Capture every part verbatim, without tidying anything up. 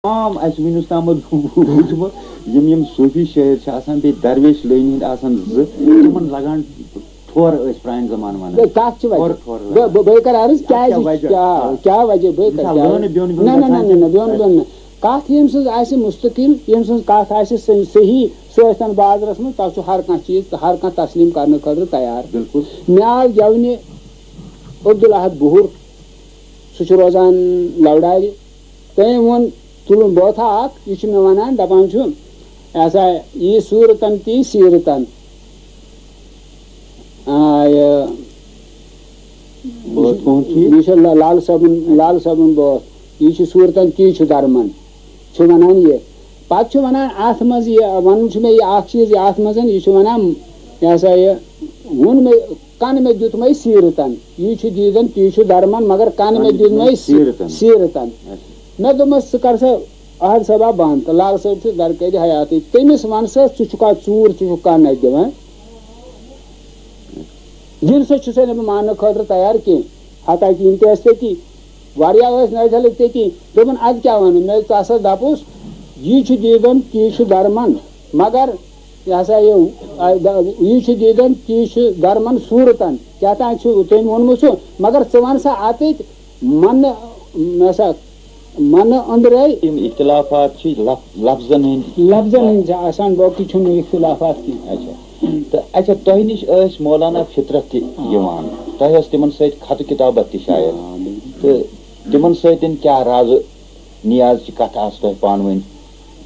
تمام اَسہِ وٕنیُک تامَتھ وٕچھمُت، یِم یِم صوٗفی شٲعر چھِ آسان، بیٚیہِ درویش لٲنہِ ہٕنٛدۍ آسان زٕ، تِمَن لَگان ٹھۄر، ٲسۍ پرٛانہِ زمانہٕ وَنان۔ بے، کَتھ چھِ وَجہ؟ ٹھۄر، ٹھۄر بے، لَگان۔ بے، بے کَرٕ عرض، اَتھ کیٛاہ کیٛازِ وَجہ؟ کیٛاہ، آ۔ کیٛاہ وَجہ؟ بے کَرٕ، مِثال، کیٛاہ؟ لٲنہٕ بیوٚن بیوٚن نہ، نہ، گژھان نہ، چھِ۔ نہ، نہ، بیوٚن بیوٚن نہ۔ کَتھ ییٚمہِ سٕنٛز آسہِ مُستقل، ییٚمہِ سٕنٛز کَتھ آسہِ صحیح، صحیح، سُہ ٲسۍ تَن بازرَس منٛز، تَتھ چھُ ہر کانٛہہ چیٖز، ہر کانٛہہ تسلیٖم کَرنہٕ خٲطرٕ تیار۔ بِلکُل۔ مےٚ آو گٮ۪ونہِ عبدالاحد بُہُر، سُہ چھُ روزان لَوڈارِ۔ تٔمۍ ووٚن، تُلُن بٲتھا اَکھ، یہِ چھُ مےٚ وَنان، دَپان چھُ، یہِ ہسا یہِ صوٗرتَن تی سیٖرتَن۔ آ، یہِ بٲتھ کٕہُنٛد چھُ یہِ؟ یہِ چھُ لا-، لال صٲبُن، لال صٲبُن بٲتھ۔ یہِ چھُ صوٗرتَن تی چھُ درمَن، چھُ وَنان یہِ۔ پَتہٕ چھُ وَنان اَتھ منٛز یہِ، وَنُن چھُ مےٚ یہِ اَکھ چیٖز، یہِ اَتھ منٛز، یہِ چھُ وَنان، یہِ ہسا یہِ ووٚن مےٚ، کَن مےٚ دیُتمَے سیٖرتَن، یہِ چھُ دیٖدَن، تی چھُ درمَن، مگر کَن کَن مےٚ دیُتمَے دیُتمَے سیٖ-، سیٖرتَن۔ سیٖرتَن۔ اچھا۔ مےٚ دوٚپمَس، ژٕ کَر سا احد صٲبا بنٛد، تہٕ لال صٲب چھُ درقید حیاتٕے، تٔمِس وَن سا، ژٕ چھُکھا ژوٗر، ژٕ چھُکھ کَن اَتہِ دِوان؟ یِنہٕ سۭتۍ چھُسَے نہٕ بہٕ ماننہٕ خٲطرٕ تیار کینٛہہ۔ حتیٰ کہِ یِم تہِ ٲسۍ تٔتی، واریاہ ٲسۍ نٲوۍ تھلٕکۍ تٔتی۔ دوٚپُن، اَدٕ کیٛاہ وَنہٕ؟ مےٚ ژٕ ہسا دَپُس، یہِ چھُ دیٖدَن، تی چھُ درمَن، مگر یہِ ہسا یہِ، آ، دَ-، یہِ چھُ دیٖدَن، تی چھُ درمَن صوٗرتَن۔ کیٛاہ تام چھُ تٔمۍ ووٚنمُت سُہ، مگر ژٕ وَن سا اَتٕتھۍ منہٕ، مےٚ سا منہٕ أنٛدرَے۔ یِم اختلافات چھِ لف-، لفظن ہٕنٛدۍ۔ لفظن ہٕنٛدۍ چھِ آسان، باقٕے چھُنہٕ اختلافات کینٛہہ۔ اچھا۔ تہٕ اچھا، تۄہہِ نِش ٲسۍ مولانا فطرت تہِ یِوان، تۄہہِ ٲس تِمن سۭتۍ خط کتابت تہِ شاید۔ آ، بِلکُل۔ تہٕ تِمن سۭتۍ کیٛاہ راز و نیاز چہِ کتھٕ آسہٕ تۄہہِ پانہٕ ؤنۍ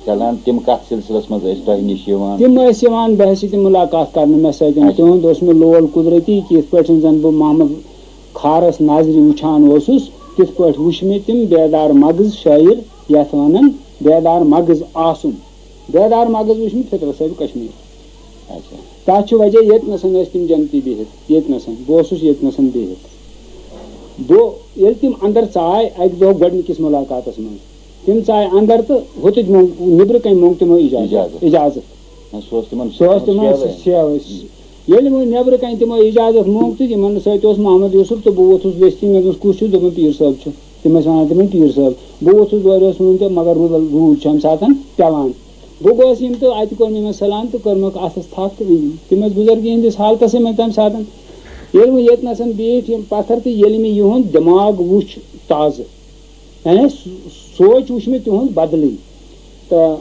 چلان؟ تِم کتھ سلسلس منٛز ٲسۍ تۄہہِ نِش یِوان؟ تِم ٲسۍ یِوان بحیثیت مُلاقات کرنہٕ مےٚ سۭتۍ۔ اچھا۔ تِہُنٛد اوس مےٚ لول قدرتی کہِ یِتھ پٲٹھۍ زن بہٕ محمد کھارس نظرِ وٕچھان اوسُس، تِتھ پٲٹھۍ وٕچھ مےٚ تِم بیدار مغز شٲعر، یتھ ونان بیدار مغز آسُن۔ بیدار مغز وٕچھ مےٚ فطرت صٲب کشمیٖر۔ اچھا۔ تَتھ چھُ وجہ، ییٚتہِ نَسَن ٲسۍ تِم جنتی بِہِتھ، ییٚتہِ نَسَن، بہٕ اوسُس ییٚتہِ نَسَن بِہِتھ۔ بہٕ، ییٚلہِ تِم اَندَر ژاے اَکہِ دۄہ گۄڈٕنِکِس مُلاقاتَس منٛز، تِم ژاے اَندَر تہٕ ہوٚتٕکۍ مۄنٛگ-، نیٚبرٕ کَنۍ مۄنٛگ تِمو اِجازت۔ اِجازت۔ اِجازت۔ نہ، سُہ اوس تِمَن، سُہ اوس تِمَن شیوے۔ شیوے۔ ییٚلہِ وۄنۍ نیٚبرٕ کَنۍ تِمو اِجازت مۄنٛگ تہٕ یِمَن سۭتۍ اوس محمد یوسف تہٕ بہٕ ووتھُس ؤستی، مےٚ دوٚپُس، "کُس چھُ؟" دوٚپُن، "پیٖر صٲب چھُ۔" تِم ٲسۍ وَنان تِمَن پیٖر صٲب۔ بہٕ ووتھُس دورِ اوس ووٚنمُت تہٕ مگر روٗد، روٗد چھُ اَمہِ ساتَن پٮ۪وان۔ بہٕ گوس یِم تہٕ اَتہِ کوٚر مےٚ یِمَن سلام تہٕ کٔرمَکھ اَتھَس تھَپھ تہٕ أنِم۔ تِم ٲسۍ بُزرگی ہِنٛدِس حالتَسٕے منٛز تَمہِ ساتَن۔ ییٚلہِ وۄنۍ ییٚتہِ نَسَن بیٖٹھۍ یِم پَتھَر تہٕ ییٚلہِ مےٚ یِہُنٛد دٮ۪ماغ وُچھ تازٕ، یعنی سو-، سونٛچ وُچھ مےٚ تِہُنٛد بدلٕے۔ تہٕ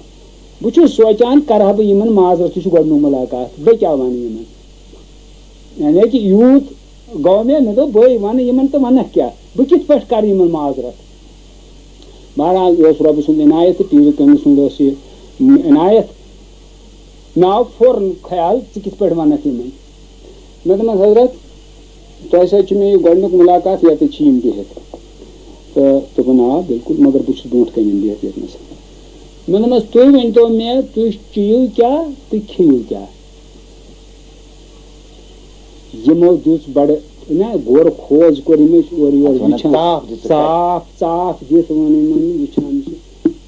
بہٕ چھُس سونٛچان، کَرٕ ہا بہٕ یِمَن معذرت، یہِ چھُ گۄڈٕنیُک مُلاقات، بہٕ کیٛاہ وَنہٕ یِمَن؟ یعنی کہِ یوٗت گوٚو مےٚ، مےٚ دوٚپ، بٔے وَنہٕ یِمَن تہٕ وَنَکھ کیٛاہ؟ بہٕ کِتھ پٲٹھۍ کَرٕ یِمَن معذرت؟ بہرحال، یہِ اوس رۄبہٕ سُنٛد عنایت تہٕ پیٖرِ کٲمِل سُنٛد اوس یہِ عنایت۔ مےٚ آو فوراً خیال، ژٕ کِتھ پٲٹھۍ وَنَکھ یِمَن؟ مےٚ دوٚپمَس، "حضرت، تۄہہِ سۭتۍ چھُ مےٚ یہِ گۄڈٕنیُک مُلاقات، ییٚتٮ۪تھ چھِ یِم بِہِتھ۔" تہٕ دوٚپُن، "آ، بِلکُل، مگر بہٕ چھُس برٛونٛٹھ کَنٮ۪ن بِہِتھ ییٚتہِ نَس۔" مےٚ دوٚپمَس، "تُہۍ ؤنۍ تو مےٚ، تُہۍ چیٚیِو کیٛاہ تہٕ کھیٚیِو کیٛاہ؟" یِمو دیُت بڑٕ، نہ، غور خوض کوٚر یِمو أسۍ اورٕ یورٕ اَتھ وَنان وٕچھان۔ ژاپھ دِژٕکھ تَتہِ۔ ژاپھ، ژاپھ دِتھ ووٚن یِمن، وٕچھان چھِ۔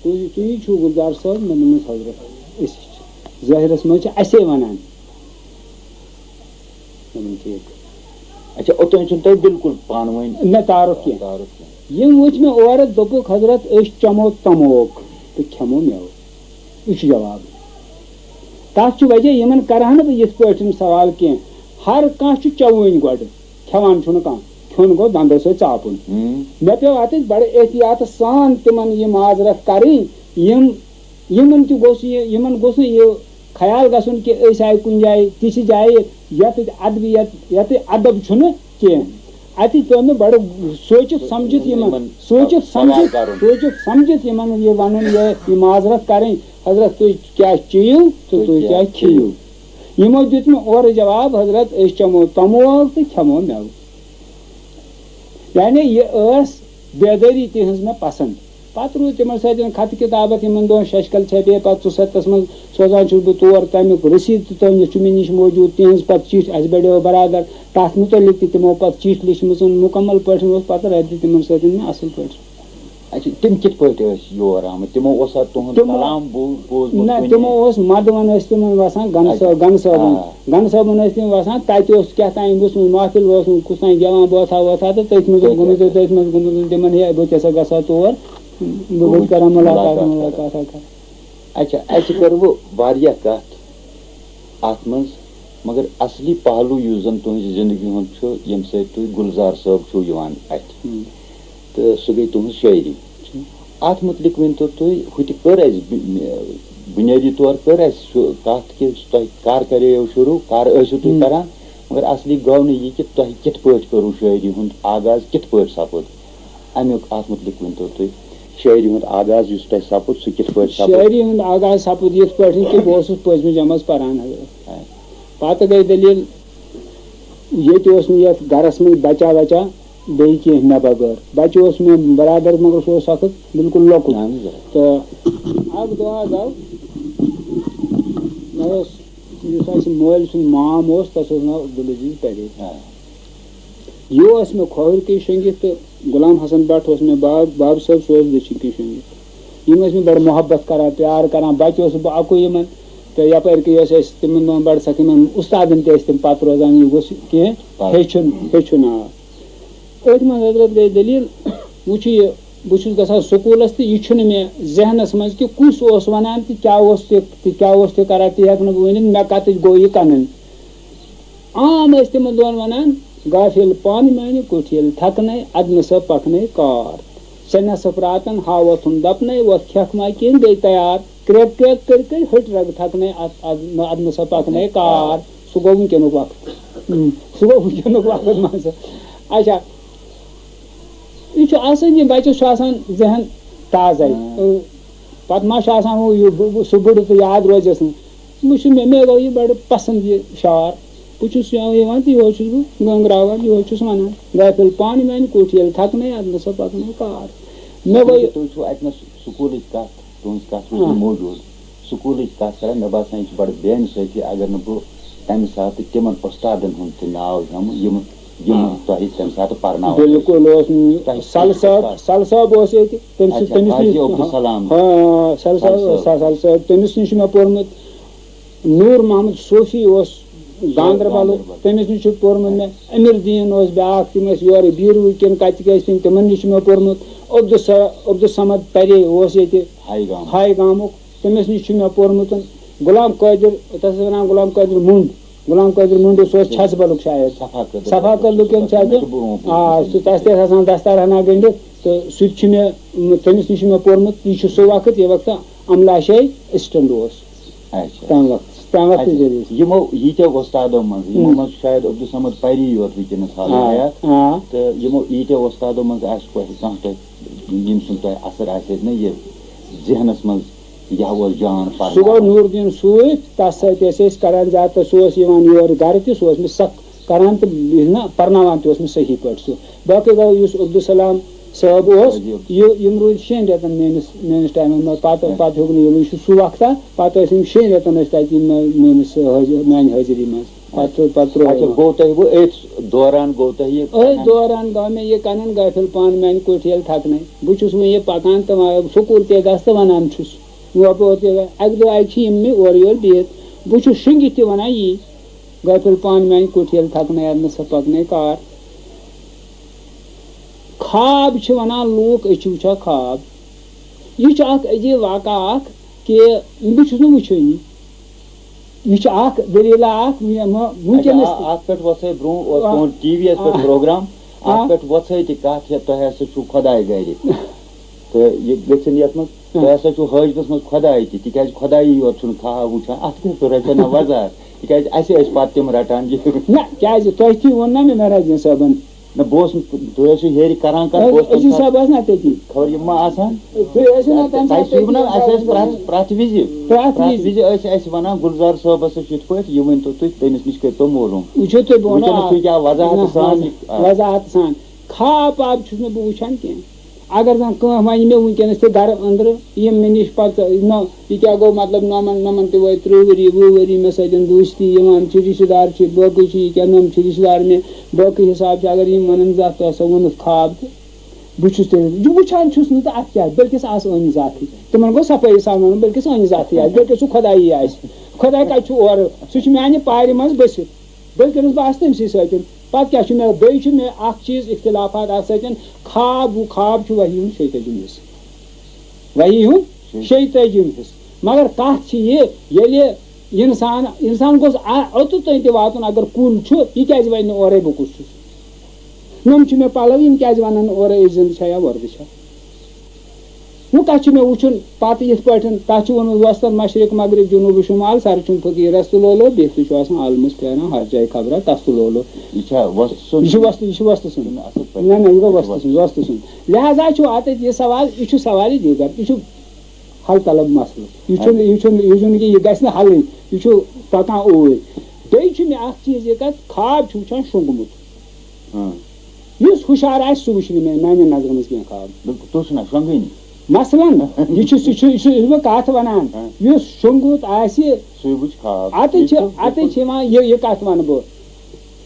تُہۍ، تُہی چھِو گُلزار صٲب؟ مےٚ دوٚپمَس، "حضرت، أسۍ چھِ۔ ظٲہِرَس منٛز چھِ اَسے وَنان۔" دوٚپُن، "ٹھیٖک۔" اچھا، اوٚتام چھُنہٕ تۄہہِ بِلکُل پانہٕ ؤنۍ نہ تعارُف کینٛہہ۔ تعارُف کینٛہہ۔ یِم وٕچھ مےٚ اورٕ، دوٚپُکھ، "حضرت، أسۍ چَمو تَموک تہٕ کھٮ۪مو مٮ۪وٕ۔" یہِ چھُ جواب۔ تَتھ چھُ وجہ، یِمَن کَرٕ ہا نہٕ بہٕ یِتھ پٲٹھۍ سوال کینٛہہ۔ ہر کانٛہہ چھُ چَوٲنۍ گۄڈٕ، کھٮ۪وان چھُنہٕ کانٛہہ۔ کھیوٚن گوٚو دَنٛدو سۭتۍ ژاپُن۔ ہُم۔ مےٚ پیوٚو اَتٮ۪تھ بَڑٕ احتیاطہٕ سان تِمَن یہِ معذرت کَرٕنۍ، یِم، یِمَن تہِ گوٚژھ یہِ، یِمَن گوٚژھ نہٕ یہِ خیال گژھُن کہِ أسۍ آیہِ کُنہِ جایہِ، تِژھِ جایہِ، یَتٮ۪تھ ادبیت، یَتٮ۪تھ ادب چھُنہٕ کینٛہہ۔ اَتہِ پیوٚو مےٚ بَڑٕ سوٗنٛچِتھ سَمجِتھ یِمَن، یِمَن سوٗنٛچِتھ سوال سَمجِتھ، کَرُن۔ سوٗنٛچِتھ سَمجِتھ یِمَن یہِ وَنُن، یہِ، یہِ معذرت کَرٕنۍ، "حضرت، تُہۍ کیٛاہ چیٚیِو تہٕ تُہۍ تُہۍ کیٛاہ کیٛاہ کھیٚیِو؟" یِمو دیُت مےٚ اورٕ جواب، "حضرت، أسۍ چَمو تَموک تہٕ کھٮ۪مو مٮ۪وٕ۔" یعنی یہِ ٲس بیدٲری تِہٕنٛز مےٚ پَسنٛد۔ پَتہٕ روٗد تِمَن سۭتۍ خطہٕ کِتابت یِمَن دۄہَن ششکل چھپے، پَتہٕ ژُسَتَتھَس منٛز سوزان چھُس بہٕ تور، تَمیُک رٔسیٖد تہِ تۄہہِ نِش چھُ، مےٚ نِش موجوٗد، تِہٕنٛز پَتہٕ چِٹھۍ اَسہِ بَڑیو برادر، تَتھ مُتعلِق تہِ تِمو پَتہٕ چِٹھۍ لیٖچھمٕژ، مُکمل پٲٹھۍ اوس پَتہٕ رٲبطہٕ تِمَن سۭتۍ مےٚ اَصٕل پٲٹھۍ۔ اچھا، تِم کِتھ پٲٹھۍ ٲسۍ یور آمٕتۍ؟ تِمو اوسا تُہُنٛد تِمو، کلام بوٗ-، بوٗزمُت نہ، کُنہِ؟ تِمو اوس مَدٕ وَن ٲسۍ تِمَن وَسان، گَنہٕ اچھا۔ صٲب، گَنہٕ صٲبُن۔ آ۔ گَنہٕ صٲبُن ٲسۍ تِم وَسان، تَتہِ اوس کیٛاہ تام وٕچھمُت، محفل اوس کُس تام گٮ۪وان، بوتھا ووتھا، تہٕ تٔتھۍ منٛز اوس تٔتھۍ گوٚمُت، منٛز۔ تٔتھۍ منٛز گوٚمُت، تِمَن ہے، بہٕ کیٛاہ سا گژھٕ ہا تور۔ بہٕ گوٚو کران مُلاقات، مُلاقات، مُلاقات، مُلاقات۔ اچھا، اَسہِ کٔر وۄنۍ واریاہ کَتھ اَتھ منٛز، مگر اَصلی پہلو یُس زَن تُہٕنٛزِ زِندگی ہُنٛد چھُ، ییٚمہِ سۭتۍ تُہۍ گُلزار صٲب چھُو یِوان اَتھِ، ہُم۔ تہٕ سُہ گٔے تُہٕنٛز شٲعری۔ ٹھیٖک۔ اَتھ مُتعلِق ؤنۍ تو تُہۍ، ہُہ تہِ کٔر اَسہِ بُ-، بُنیٲدی طور کٔر اَسہِ سُہ کَتھ کہِ تۄہہِ کَر کَریو شروٗع، کَر ٲسِو تُہۍ ہُم۔ کَران، مگر اَصلی گوٚو نہٕ یہِ کہِ تۄہہِ کِتھ پٲٹھۍ کٔروٕ شٲعری ہُنٛد آغاز، کِتھ پٲٹھۍ سَپُد؟ اَمیُک، اَتھ مُتعلِق ؤنۍ تو تُہۍ، شٲعری ہُنٛد آغاز یُس تۄہہِ سَپُد، سُہ کِتھ پٲٹھۍ سَپُد؟ شٲعری ہُنٛد آغاز سَپُد یِتھ پٲٹھۍ کہِ بہٕ اوسُس پٲنٛژمہِ جمٲژ پَران حضرت۔ ہاں۔ پَتہٕ گٔے دٔلیٖل، ییٚتہِ اوس نہٕ یَتھ گَرَس منٛز بَچا وَچا بیٚیہِ کینٛہہ مےٚ بغٲر۔ بَچہٕ اوس مےٚ برادَر، مگر سُہ اوس اَکھ بِلکُل لۄکُٹ۔ اَہَن حظ، آ۔ تہٕ اَکھ دۄہ حظ آو، مےٚ اوس، یُس اَسہِ مٲلۍ سُنٛد مام اوس، تَس اوس ناو عبدالعزیز پَرے۔ آ۔ یہِ اوس مےٚ کھوورِ کِنۍ شۄنٛگِتھ تہٕ غلام حسن بٹ اوس مےٚ باب، باب صٲب، سُہ اوس دٔچھِنۍ کِنۍ شۄنٛگِتھ۔ یِم ٲسۍ مےٚ بڑٕ محبت کران، پیار کران۔ بچہٕ اوسُس بہٕ اکُے یِمن، تہٕ یپٲرۍ کِنۍ ٲسۍ أسۍ تِمن دۄہن بڑٕ سخ، یِمن اُستادن تہِ ٲسۍ تِم پتہٕ روزان، یہِ گوٚژھ کینٛہہ پتہٕ۔ ہیٚچھُن، ہیٚچھُن، آ۔ أتھۍ منٛز حضرت گٔے دٔلیٖل، وۄنۍ چھُ یہِ، بہٕ چھُس گژھان سکوٗلس تہٕ یہِ چھُنہٕ مےٚ ذہنس منٛز کہِ کُس اوس ونان تہٕ کیٛاہ اوس تہِ، تہٕ کیٛاہ اوس تہِ کران، تہِ ہٮ۪کہٕ نہٕ بہٕ ؤنِتھ، مےٚ کتٕچ گوٚو یہِ کنن۔ عام ٲسۍ تِمن دۄہن ونان، "غافل پانہٕ میانہِ کُٹھۍ ییٚلہِ تھکنَے، ادنہٕ سا پکنَے کار۔ ژےٚ نٮ۪صٕف راتن ہاوتھُن دپنَے، وۄتھ کھٮ۪کھ ما کِنۍ گٔے تیار۔ کرٛٮ۪ک کرٛٮ۪ک کٔرۍ کٔرۍ ۂٹۍ رگ تھکنَے، اد-، اد-، ادنہٕ سا پکنَے کار۔" سُہ گوٚو وٕنکیٚنُک وقت۔ ہُم، سُہ گوٚو وٕنکیٚنُک وقت مان ژٕ۔ اچھا، یہِ چھُ آسان، یہِ بچس چھُ آسان ذہن تازَے۔ ہاں۔ پتہٕ ما چھُ آسان ہُہ یہِ بُ-، بُ-، سُہ بُڈٕ تہٕ یاد روزٮ۪س نہٕ۔ بہٕ چھُس، مےٚ، مےٚ گوٚو یہِ بڑٕ پسند یہِ شعر۔ بہٕ چھُس یِوان، یِوان تہٕ یِہوٚے چھُس بہٕ گنٛگراوان، یِہوٚے چھُس وَنان۔ غافل پانہٕ میٛانہِ کوٗٹھۍ ییٚلہِ تھَکنَے، اَدٕ نہ سا پَکنَے کار۔ مےٚ گوٚو یہِ تُہۍ چھِو اَتہِ نَس سکوٗلٕچ کَتھ، تُہٕنٛز کَتھ چھِ آ۔ موٗجوٗد۔ سکوٗلٕچ کَتھ کَران، مےٚ باسان، یہِ چھِ بَڑٕ بے اِنصٲفی اگر نہٕ بہٕ تَمہِ ساتہٕ تِمَن اُستادَن ہُنٛد تہِ ناو ہٮ۪مہٕ، یِم یِم آ۔ تۄہہِ تَمہِ ساتہٕ پَرناوان ٲسۍ۔ بِلکُل اوس نہٕ۔ تۄہہِ سَل کُس صٲب، اُستاد؟ سَل صٲب اوس ییٚتہِ، تٔمۍ سٕنٛز، اچھا، تٔمِس نِش، حاجی عبدالسلام۔ ہاں، سَل سَل صٲب، صٲب۔ سَل، سَل صٲب، تٔمِس نِش چھُ مےٚ پوٚرمُت۔ نوٗر محمد صوفی اوس گاندربلُک، گاندربل۔ تٔمِس نِش چھُ پوٚرمُت مےٚ۔ امیر دیٖن اوس بیٛاکھ، تِم ٲسۍ یورٕ بیٖروٗ کِنۍ کَتہِ کیٛاہ ٲسۍ تِم، تِمَن نِش چھُ مےٚ پوٚرمُت۔ عبدالس-، عبدالصمد پرے اوس ییٚتہِ ہاے گام۔ ہاے گامُک۔ تٔمِس نِش چھُ مےٚ پوٚرمُت غلام قٲدِر، تَس ٲسۍ وَنان غلام قٲدِر مُنٛڈ۔ غلام قٲدِر مُنٛڈ، سُہ اوس چھَژٕ بَلُک شاعر۔ صفا قٲدِر۔ صفا قٲدِر کیٚنٛہہ چھُ اَتہِ۔ مےٚ چھُ برونٛہہ، برونٛہہ آ، سُہ، تَس تہِ ٲسۍ آسان دَستار ہنا گٔنٛڈِتھ۔ تہٕ سُہ تہِ چھُ مےٚ، تٔمِس نِش چھُ مےٚ پوٚرمُت، یہِ چھُ سُہ وقت، یہِ وقت املا شاہی assistant اوس۔ اچھا۔ تَمہِ وقتہٕ، تَمہِ وقتہٕ اچھا۔ ذٔریعہٕ۔ یِمو ییٖتیو وۄستادو منٛز، یِمو ہُم۔ منٛز چھُ شاید عبدالصمد پری یوت وٕنکیٚنَس حال آ، حیات۔ آ۔ تہٕ یِمو ییٖتیو وۄستادو منٛز آسہِ کۄ-، کانٛہہ تۄہہِ، ییٚمۍ سُنٛد تۄہہِ اثر آسہِ نہ یہِ ذہنَس منٛز، یہِ ہا اوس جان سُہ گوٚو پَرناوان۔ نوٗر دیٖن سۭتۍ، تَس سۭتۍ ٲسۍ أسۍ کَران زیادٕ تر، سُہ اوس یِوان یور گَرٕ تہِ، سُہ اوس مےٚ سَکھ کَران تہٕ یہِ نہ پَرناوان تہِ اوس مےٚ صحیح پٲٹھۍ سُہ۔ باقٕے گوٚو یُس عبدالسلام صٲب اوس، حٲجی عبدالسلام۔ یہِ، یِم روٗدۍ شیٚن رٮ۪تَن میٛٲنِس، میٛٲنِس ٹایمَس منٛز۔ پَتہٕ، اچھا۔ پَتہٕ ہیوٚک نہٕ یِمَن، یہِ چھُ سُہ وقتہ، پَتہٕ ٲسۍ یِم شیٚن رٮ۪تَن ٲسۍ تَتہِ یِم میٛٲنِس حٲضِر-، میٛانہِ حٲضری منٛز۔ پَتہٕ، پَتہٕ ترٛوو اچھا، یِمَن۔ گوٚو تۄہہِ وۄنۍ أتھۍ دوران گوٚو تۄہہِ یہِ أتھۍ کَران؟ دوران گوٚو مےٚ یہِ کَنَن غٲفِل پان میٛانہِ کوٚٹھۍ ییٚلہِ تھَکنَے۔ بہٕ چھُس وۄنۍ یہِ پَکان تہٕ وۄنۍ سکوٗل تہِ گژھٕ تہٕ وَنان چھُس۔ وۄپور تہِ گژھٕ۔ اَکہِ دۄہ اَکہِ چھِ یِم مےٚ اورٕ یورٕ بِہِتھ۔ بہٕ چھُس شۄنٛگِتھ تہِ وَنان یی۔ غٲفِل پان میٛانہِ کوٚٹھۍ ییٚلہِ تھَکنَے، اَدٕ نہ سا پَکنَے کار۔ خواب چھِ وَنان لوٗکھ، أسۍ چھِ وٕچھان خواب۔ یہِ چھُ اَکھ عجیٖب واقعہ اَکھ کہِ بہٕ چھُس نہٕ وٕچھٲنی۔ یہِ چھُ اَکھ دٔلیٖلہ اَکھ، وٕنہِ مہ-، وٕنکیٚنَس اچھا، تہِ۔ آ-، اَتھ پٮ۪ٹھ وۄژھٲے برونٛہہ اوس آ۔ تُہُنٛد ٹی وی یَس پٮ۪ٹھ آ۔ پروگرام، آ۔ اَتھ پٮ۪ٹھ وۄژھٲے تہِ کَتھ یہِ تۄہہِ ہسا چھُو خۄداے گَرِ۔ تہٕ یہِ گٔژھِنۍ یَتھ منٛز، آ۔ تۄہہِ ہسا چھُو حٲجتَس منٛز خۄداے تہِ، تِکیٛازِ خۄدایی یوت چھُنہٕ خواب وٕچھان، اَتھ کیٛاہ ضوٚرَتھ چھےٚ نہ وضاحت؟ تِکیٛازِ اَسہِ ٲسۍ پَتہٕ تِم رَٹان یہِ۔ نہ، کیٛازِ تۄہہِ تہِ ووٚن نہ مےٚ مہراج الدیٖن صٲبَن؟ نہ، بہٕ اوسُس، تُہۍ ٲسِو ہیٚرِ کران کَتھ، بہٕ اوسُس تَمہِ عزیز ساتہٕ، صٲب ٲسۍ نہ تٔتی۔ خبر یِم ما آسان؟ تُہۍ ٲسِو نہ تَمہِ تۄہہِ ساتہٕ چھُو تٔتی، نہ، اَسہِ ٲسۍ پرٛٮ۪تھ، پرٛٮ۪تھ وِزِ، پرٛٮ۪تھ پرٛٮ۪تھ وِزِ۔ وِزِ ٲسۍ اَسہِ وَنان، گُلزار صٲبَس سۭتۍ چھُ یِتھ پٲٹھۍ، یہِ ؤنۍ تو تُہۍ، تٔمِس نِش کٔرۍ تو معلوٗم۔ وٕچھِو تُہۍ، بہٕ وَنو وٕنکیٚنَس اَکھ، چھُ کیٛاہ وضاحت نہ، سان وضاحت، یہِ؟ آ۔ وضاحت سان۔ خواب پاب چھُس نہٕ بہٕ وٕچھان کینٛہہ۔ اگر زَن کانٛہہ وَنہِ مےٚ وٕنکیٚنَس تہِ گَرٕ أنٛدرٕ، یِم مےٚ نِش پَتہٕ، نہ، یہِ کیٛاہ گوٚو، مطلب، نۄمَن، نۄمَن تہِ وٲتۍ تٕرٛہ ؤری، وُہ ؤری مےٚ سۭتۍ دوستی، یِوان چھِ، رِشتہٕ دار چھِ، باقٕے چھِ، یہِ کیٛاہ، نۄم چھِ رِشتہٕ دار مےٚ، باقٕے حِساب چھِ، اگر یِم وَنَن زِ اَتھ تۄہہِ ہسا ووٚنُتھ خواب تہٕ بہٕ چھُس تیٚلہِ، یہِ وٕچھان چھُس نہٕ تہٕ اَتھ کیٛاہ، بٔلکِس آسہٕ أنۍ ذاتٕے۔ تِمَن گوٚو صفٲیی سان وَنُن، بٔلکِس أنۍ ذاتٕے آسہِ، بٔلکِس سُہ خۄدایی آسہِ۔ خۄداے کَتہِ چھُ اورٕ؟ سُہ چھُ میٛانہِ پارِ منٛز بٔسِتھ۔ بٔلکِنَس بہٕ آسہٕ تٔمۍ سٕے سۭتۍ۔ پَتہٕ کیٛاہ چھُ مےٚ؟ بیٚیہِ چھُ مےٚ اَکھ چیٖز اختلافات اَتھ سۭتۍ۔ خواب، ہُہ خواب چھُ وحی ہُنٛد شیطٲنی۔ وحی ہُنٛد شیٚیہِ تٲجِم حصہٕ۔ مگر کَتھ چھِ یہِ، ییٚلہِ اِنسان، اِنسان گوٚژھ آ-، اوٚتَتھ تام تہِ واتُن، اگر کُل چھُ، یہِ کیٛازِ وَنہِ نہٕ اورَے بہٕ کُس چھُس؟ یِم چھِ مےٚ پَلَو، یِم کیٛازِ وَنَن نہٕ اورَے أسۍ زِندٕ چھا یا وَردٕ چھا؟ وۄنۍ کَتھ چھُ مےٚ وٕچھُن پَتہٕ یِتھ پٲٹھۍ، تَتھ چھُ ووٚنمُت وۄستَن مشرق مغرب جنوب شمال، سَر چھُم فقیٖرَس تہٕ لولو، بیٚیہِ تہِ چھُ آسان عالمَس پھیران ہَتھ جایہِ خبرا کَس تہٕ لولو۔ یہِ چھا وۄستہٕ سُنٛد؟ یہِ چھُ وۄستہٕ، یہِ چھُ وۄستہٕ سُنٛد۔ کِنہٕ اَصٕل پٲٹھۍ؟ نہ، نہ، یہِ گوٚو وۄستہٕ سُنٛد، وۄستہٕ سُنٛد۔ لہذا چھُ اَتٮ۪تھ یہِ سوال، یہِ چھُ سوالٕے دیٖگر، یہِ چھُ حل طلب مسلہٕ۔ یہِ چھُنہٕ، یہِ چھُنہٕ، یہِ چھُنہٕ کہِ یہِ گژھِ نہٕ حلٕے، یہِ چھُ پَکان اوٗرۍ۔ بیٚیہِ چھُ مےٚ اَکھ چیٖز یہِ کَتھ، خواب چھُ وٕچھان شۄنٛگمُت۔ ہاں۔ یُس ہُشار آسہِ، سُہ وٕچھِ نہٕ مےٚ، میٛانٮ۪ن نظرَن منٛز کینٛہہ خواب۔ بِلکُل، تُہۍ چھِو نہ شۄنٛگٲنی۔ مثلاً، یہِ چھُ، سُہ چھُ، یہِ چھُ، یہِ چھُ مےٚ کَتھ وَنان، ہاں۔ یُس شۄنٛگمُت آسہِ، سُے وٕچھِ خواب۔ اَتہِ یہِ چھِ، چھُ، اَتہِ چھِ یِوان یہِ، یہِ کَتھ وَنہٕ بہٕ۔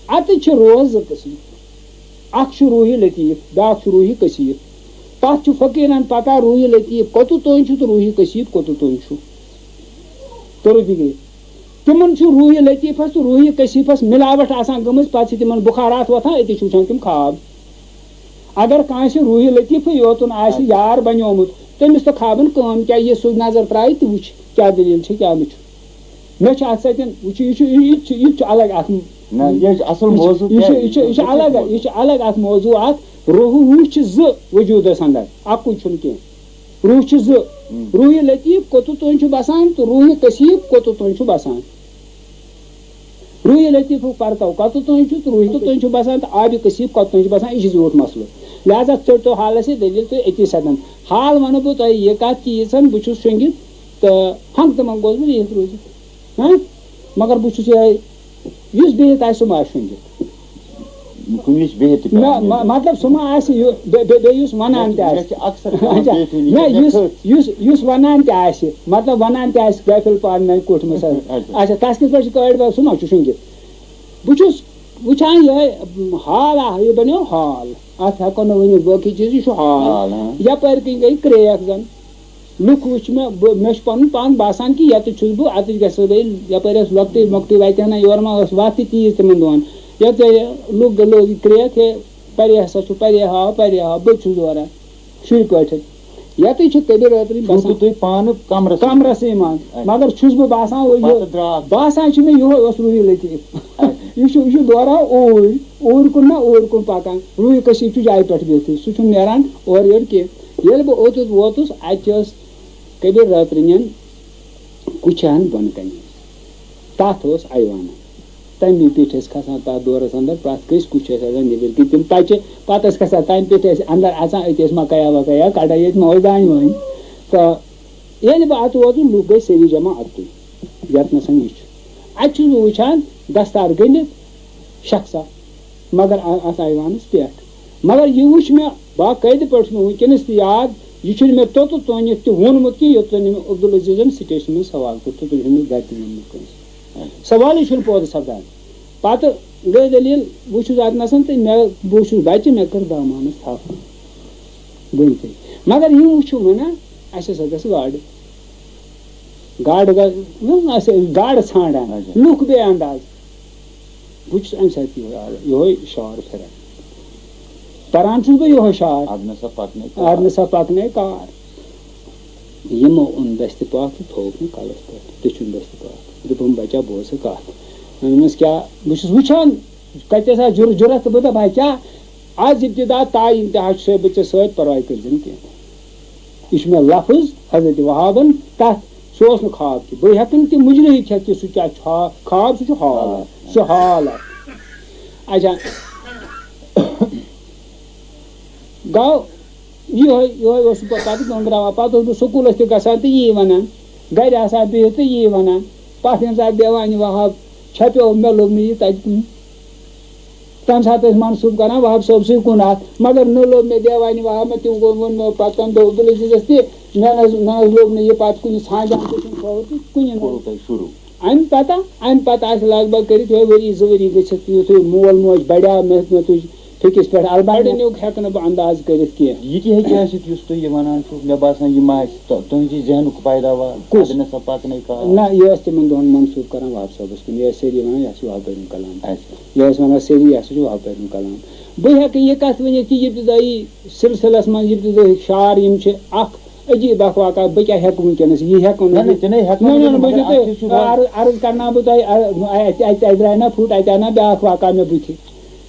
اَتہِ چھِ روح زٕ قٕسٕم۔ اَکھ چھُ روحِ لطیٖف، بیٛاکھ چھُ روحِ کثیٖف۔ تَتھ چھُ فقیٖرَن پَتہ روحِ لطیٖف کوٚتَتھ تام چھُ تہٕ روحِ کثیٖف کوٚتَتھ تام چھُ۔ توٚرُ فِکرِ؟ تِمَن چھُ روحِ لطیٖفَس تہٕ روحِ کثیٖفَس مِلاوَٹھ آسان گٔمٕژ، پَتہٕ چھِ تِمَن بُخارات وۄتھان، أتی چھِ وٕچھان تِم خواب۔ اگر کٲنٛسہِ روحِ لطیٖفٕے یوتُن آسہِ یار بَنیومُت، تٔمِس تہٕ خوابَن کٲم کیٛاہ، یہِ سُہ نظر ترٛایہِ تہٕ وٕچھِ کیٛاہ دٔلیٖل چھِ، کیٛاہ نہٕ چھُ۔ مےٚ چھُ اَتھ سۭتۍ، یہِ چھُ، یہِ چھُ، یہِ تہِ چھُ، یہِ تہِ چھُ الگ اَکھ، نہ، یہِ چھُ اصل یہِ چھُ، موضوع، یہِ چھُ، کیٛازِ؟ یہِ چھُ، یہِ چھُ یہِ چھُ الگ، موضوع۔ یہِ چھُ الگ اَکھ موضوع اَکھ۔ روح، روح چھِ زٕ وجوٗدَس اندر، اَکُے چھُنہٕ کینٛہہ۔ روح چھِ زٕ۔ ہم۔ روحِ لطیٖف کوٚتَتھ تام چھُ بسان تہٕ روحِ کثیٖف کوٚتَتھ تام چھُ بسان۔ روحِ لطیٖفُک پرتو کوٚتَتھ تام چھُ تہٕ روحِ کوٚتَتھ تام چھُ بسان تہٕ آبِ کثیٖف کوٚتَتھ تام چھُ بسان، یہِ چھُ زیوٗٹھ مسلہٕ۔ لہذا ژٔٹتو حالَس یہِ دٔلیٖل تُہۍ أتی سَتَن۔ حال وَنہٕ بہٕ تۄہہِ یہِ کَتھ کہِ ییٖژہَن بہٕ چھُس شۄنٛگِتھ تہٕ ہنٛگہٕ تہٕ منٛگہٕ گوس بہٕ بِہِتھ روٗزِتھ۔ ہاں؟ مگر بہٕ چھُس یِہوٚے، یُس بِہِتھ آسہِ، سُہ ما آسہِ شۄنٛگِتھ؟ کُنہِ وِزِ بِہِتھ تہِ نہ، پٮ۪وان مہ-، ییٚلہِ۔ مطلب، سُہ ما آسہِ یہِ، بے-، بے-، بیٚیہِ یُس وَنان مےٚ تہِ چھِ، مےٚ آسہِ۔ چھِ اکثر پٮ۪وان اچھا، بِہتھٕے نہ، یہِ یُس، کھٔژ۔ یُس، یُس وَنان تہِ آسہِ، مطلب، وَنان تہِ آسہِ غٲفِل پانہٕ نَے کوٚٹھ منٛز۔ اچھا۔ اچھا، تَس کِتھ پٲٹھۍ چھِ کٲڑۍ بَران؟ سُہ ما چھُ شۄنٛگِتھ؟ بہٕ چھُس وٕچھان یِہوٚے حال اَکھ، یہِ بَنیو حال۔ اَتھ ہٮ۪کو نہٕ ؤنِتھ باقٕے چیٖز، یہِ چھُ حال۔ حال، ہاں۔ یَپٲرۍ کِنۍ گٔے کرٛیک زَن۔ لُکھ وٕچھ مےٚ، بہٕ، مےٚ چھُ پَنُن پان باسان کہِ یَتَس چھُس بہٕ، اَتِچ گژھِ گٔے، یَپٲرۍ ٲس لۄکٹٕے مۄکٹٕے وَتہِ ہنا، یورٕ ما ٲس وَتھ تہِ تیٖژ تِمَن دۄہَن۔ یَتھ گٔے لُکھ گٔے لوگ کرٛیک، ہے، پَرے ہسا چھُ، پَرے ہاو، پَرے ہاو، بہٕ تہِ چھُس دوران شُرۍ پٲٹھۍ۔ یَتٕے چھِ کبیر رٲترِنۍ چھُو باسان تُہۍ پانہٕ کَمرَس منٛز؟ کَمرَسٕے منٛز۔ اچھا۔ مگر چھُس بہٕ باسان، وۄنۍ یہِ پَتہٕ درٛاو۔ باسان چھُ مےٚ یِہوٚے اوس روٗحی لطیٖف۔ اچھا۔ یہِ چھُ، یہِ چھُ دوران اوٗرۍ، اوٗرۍ کُن نہ اوٗرۍ کُن پَکان۔ روٗحی کثیٖف چھُ جایہِ پٮ۪ٹھ بِہتھٕے، سُہ چھُنہٕ نیران اورٕ یورٕ کینٛہہ۔ ییٚلہِ بہٕ اوٚتَتھ ووتُس، اَتہِ ٲس کبیر رٲترِنٮ۪ن کُچھِ ہَن بۄنہٕ کَنہِ۔ تَتھ اوس آیوانہ۔ تَمی پیٚٹھۍ ٲسۍ کھسان تَتھ دورَس اندر، پرٛٮ۪تھ کٲنٛسہِ کُچھِ ٲسۍ آسان نیٚبٕرۍ کِنۍ تِم پَچہِ۔ پَتہٕ ٲسۍ کھسان تَمہِ پیٚٹھۍ ٲسۍ اندر اَژان، أتی ٲسۍ مَکایا وَکایا کَڑان، ییٚتہِ ما اوس دانہِ وانہِ۔ تہٕ ییٚلہِ بہٕ اَتہٕ ووتُس، لُکھ گٔے سٲری جمع اَتُے، یَتنَس یہِ چھُ۔ اَتہِ چھُس بہٕ وٕچھان دَستار گٔنٛڈِتھ شخصا، مگر آ-، اَتھ آیوانَس پٮ۪ٹھ۔ مگر یہِ وٕچھ مےٚ باقٲعدٕ پٲٹھۍ چھُ مےٚ وٕنکیٚنَس تہِ یاد، یہِ چھُنہٕ مےٚ توٚتَتھ تٲنِتھ تہِ ووٚنمُت کینٛہہ، یوٚتَتھ نہٕ مےٚ عبدالعزیزَن سٹیشنَس منٛز سوال کوٚر، توٚتَتھ چھُنہٕ مےٚ گَرِ تہِ ووٚنمُت کٲنٛسہِ۔ سوالٕے چھُنہٕ پٲدٕ سَپدان۔ پَتہٕ گٔے دٔلیٖل، بہٕ چھُس اَتنَسَن تہٕ مےٚ، بہٕ چھُس بَچہِ، مےٚ کٔر دامانَس تھَپھ گٔنٛڈتھٕے۔ مگر یِم وٕچھِو وَنان، اَسہِ ہسا گژھِ گاڈٕ۔ گاڈٕ گژھِ، نہ، اَسہِ گاڈٕ ژھانٛڈان۔ اچھا۔ لُکھ بے انداز۔ بہٕ چھُس اَمہِ ساتہٕ یِہوٚے آل-، یِہوٚے شعار پھِران۔ پَران چھُس بہٕ یِہوٚے شعار۔ اَدٕ نہ سا پَکنَے کار۔ اَدٕ نہ سا پَکنَے کار۔ یِمو اوٚن دَستہِ پاک تہٕ تھووُکھ مےٚ کَلَس پٮ۪ٹھ۔ تہِ چھُم دَستہِ پاک۔ دوٚپُم، بَچا، بوز سا کَتھ۔ ووٚنمَس، کیٛاہ؟ بہٕ چھُس وٕچھان، کَتہِ ٲس اَتھ جُر-، جُرَتھ تہٕ بہٕ دَپہٕ ہا کیٛاہ؟ آز ابتدا تا انتہا چھُسے بہٕ ژےٚ سۭتۍ، پَرواے کٔرۍزِ نہٕ کینٛہہ۔ یہِ چھُ مےٚ لفظ حضرت وہابن تتھ، سُہ اوس نہٕ خواب کینٛہہ۔ بہٕ ہٮ۪کہٕ نہٕ تہِ مُجرٲہٕے کھٮ۪تھ کہِ سُہ کیٛاہ چھُ ہا-، خواب، سُہ چھُ حال، سُہ چھُ حال اکھ۔ اچھا، گوٚو یِہوٚے، یِہوٚے اوسُس بہٕ پتہٕ گنٛگراوان۔ پتہٕ اوسُس بہٕ سکوٗلس تہِ گژھان تہٕ یی ونان، گرِ آسان بِہِتھ تہٕ یی ونان۔ پتہٕ ییٚمہِ ساتہٕ دیوانِ وہاب چھپیو، مےٚ لوٚب نہٕ یہِ تتہِ کُنہِ۔ تَمہِ ساتہٕ ٲسۍ منسوٗب کران وہاب صٲبسٕے کُن اَتھ، مگر نہ لوٚب مےٚ دیوانہِ وہاب، مےٚ تِم ووٚن، ووٚن مےٚ پَتہٕ تَمہِ دۄہ عبدالعزیزَس تہِ، مےٚ نہ حظ، نہ حظ لوٚب نہٕ یہِ پَتہٕ کُنہِ ژھانٛجان تہِ چھُنہٕ کھووُر تہِ کُنہِ نہٕ۔ کوٚروٕ تۄہہِ شروٗع؟ اَمہِ پَتہٕ، اَمہِ پَتہٕ آسہِ لگ بھگ کٔرِتھ یِہوٚے ؤری زٕ ؤری گٔژھِتھ، یُتھُے مول موج بَڑیو، مےٚ، مےٚ تُج فِکِس پٮ۪ٹھ، البتہ گۄڈٕنیُک ہٮ۪کہٕ نہٕ بہٕ انداز کٔرِتھ کینٛہہ۔ یہِ تہِ ہیٚکہِ ٲسِتھ یُس تُہۍ یہِ وَنان چھُو، مےٚ باسان یہِ ما آسہِ تُہ-، تُہٕنٛدِ ذہنُک پیداوار، کُس؟ اَدٕ نہ سا پَکنَے کار۔ نہ، یہِ ٲسۍ تِمَن دۄہَن منسوٗب کران وہاب صٲبَس کُن، یہِ ٲسۍ سٲری وَنان، یہِ ہسا چھُ وہاب بٔرِم کلام۔ اچھا۔ یہِ ٲسۍ وَنان سٲری، یہِ ہسا چھُ وہاب بٔرِم کلام۔ بہٕ ہٮ۪کہٕ یہِ کَتھ ؤنِتھ کہِ ابتدٲیی سلسلس منٛز، ابتدٲیی شعر یِم چھِ، اکھ عجیٖب اکھ واقعہ، بہٕ کیٛاہ ہٮ۪کہٕ وٕنکیٚنَس، یہِ ہٮ۪کہٕ نہٕ نہ، نہ، بہٕ۔ تہِ نَے ہٮ۪کہٕ نہ، نہٕ نہ، ؤنِتھ، نہ، مگر بہٕ اَتھ چھُ چھُس سُہ وَنان۔ عرض، عرض کرناو بہٕ تۄہہِ، عرض، اَتہِ، اَتہِ، اَتہِ درٛاے نہ پھُٹ، اَتہِ آو نہ بیٛاکھ واقعہ مےٚ بٕتھِ۔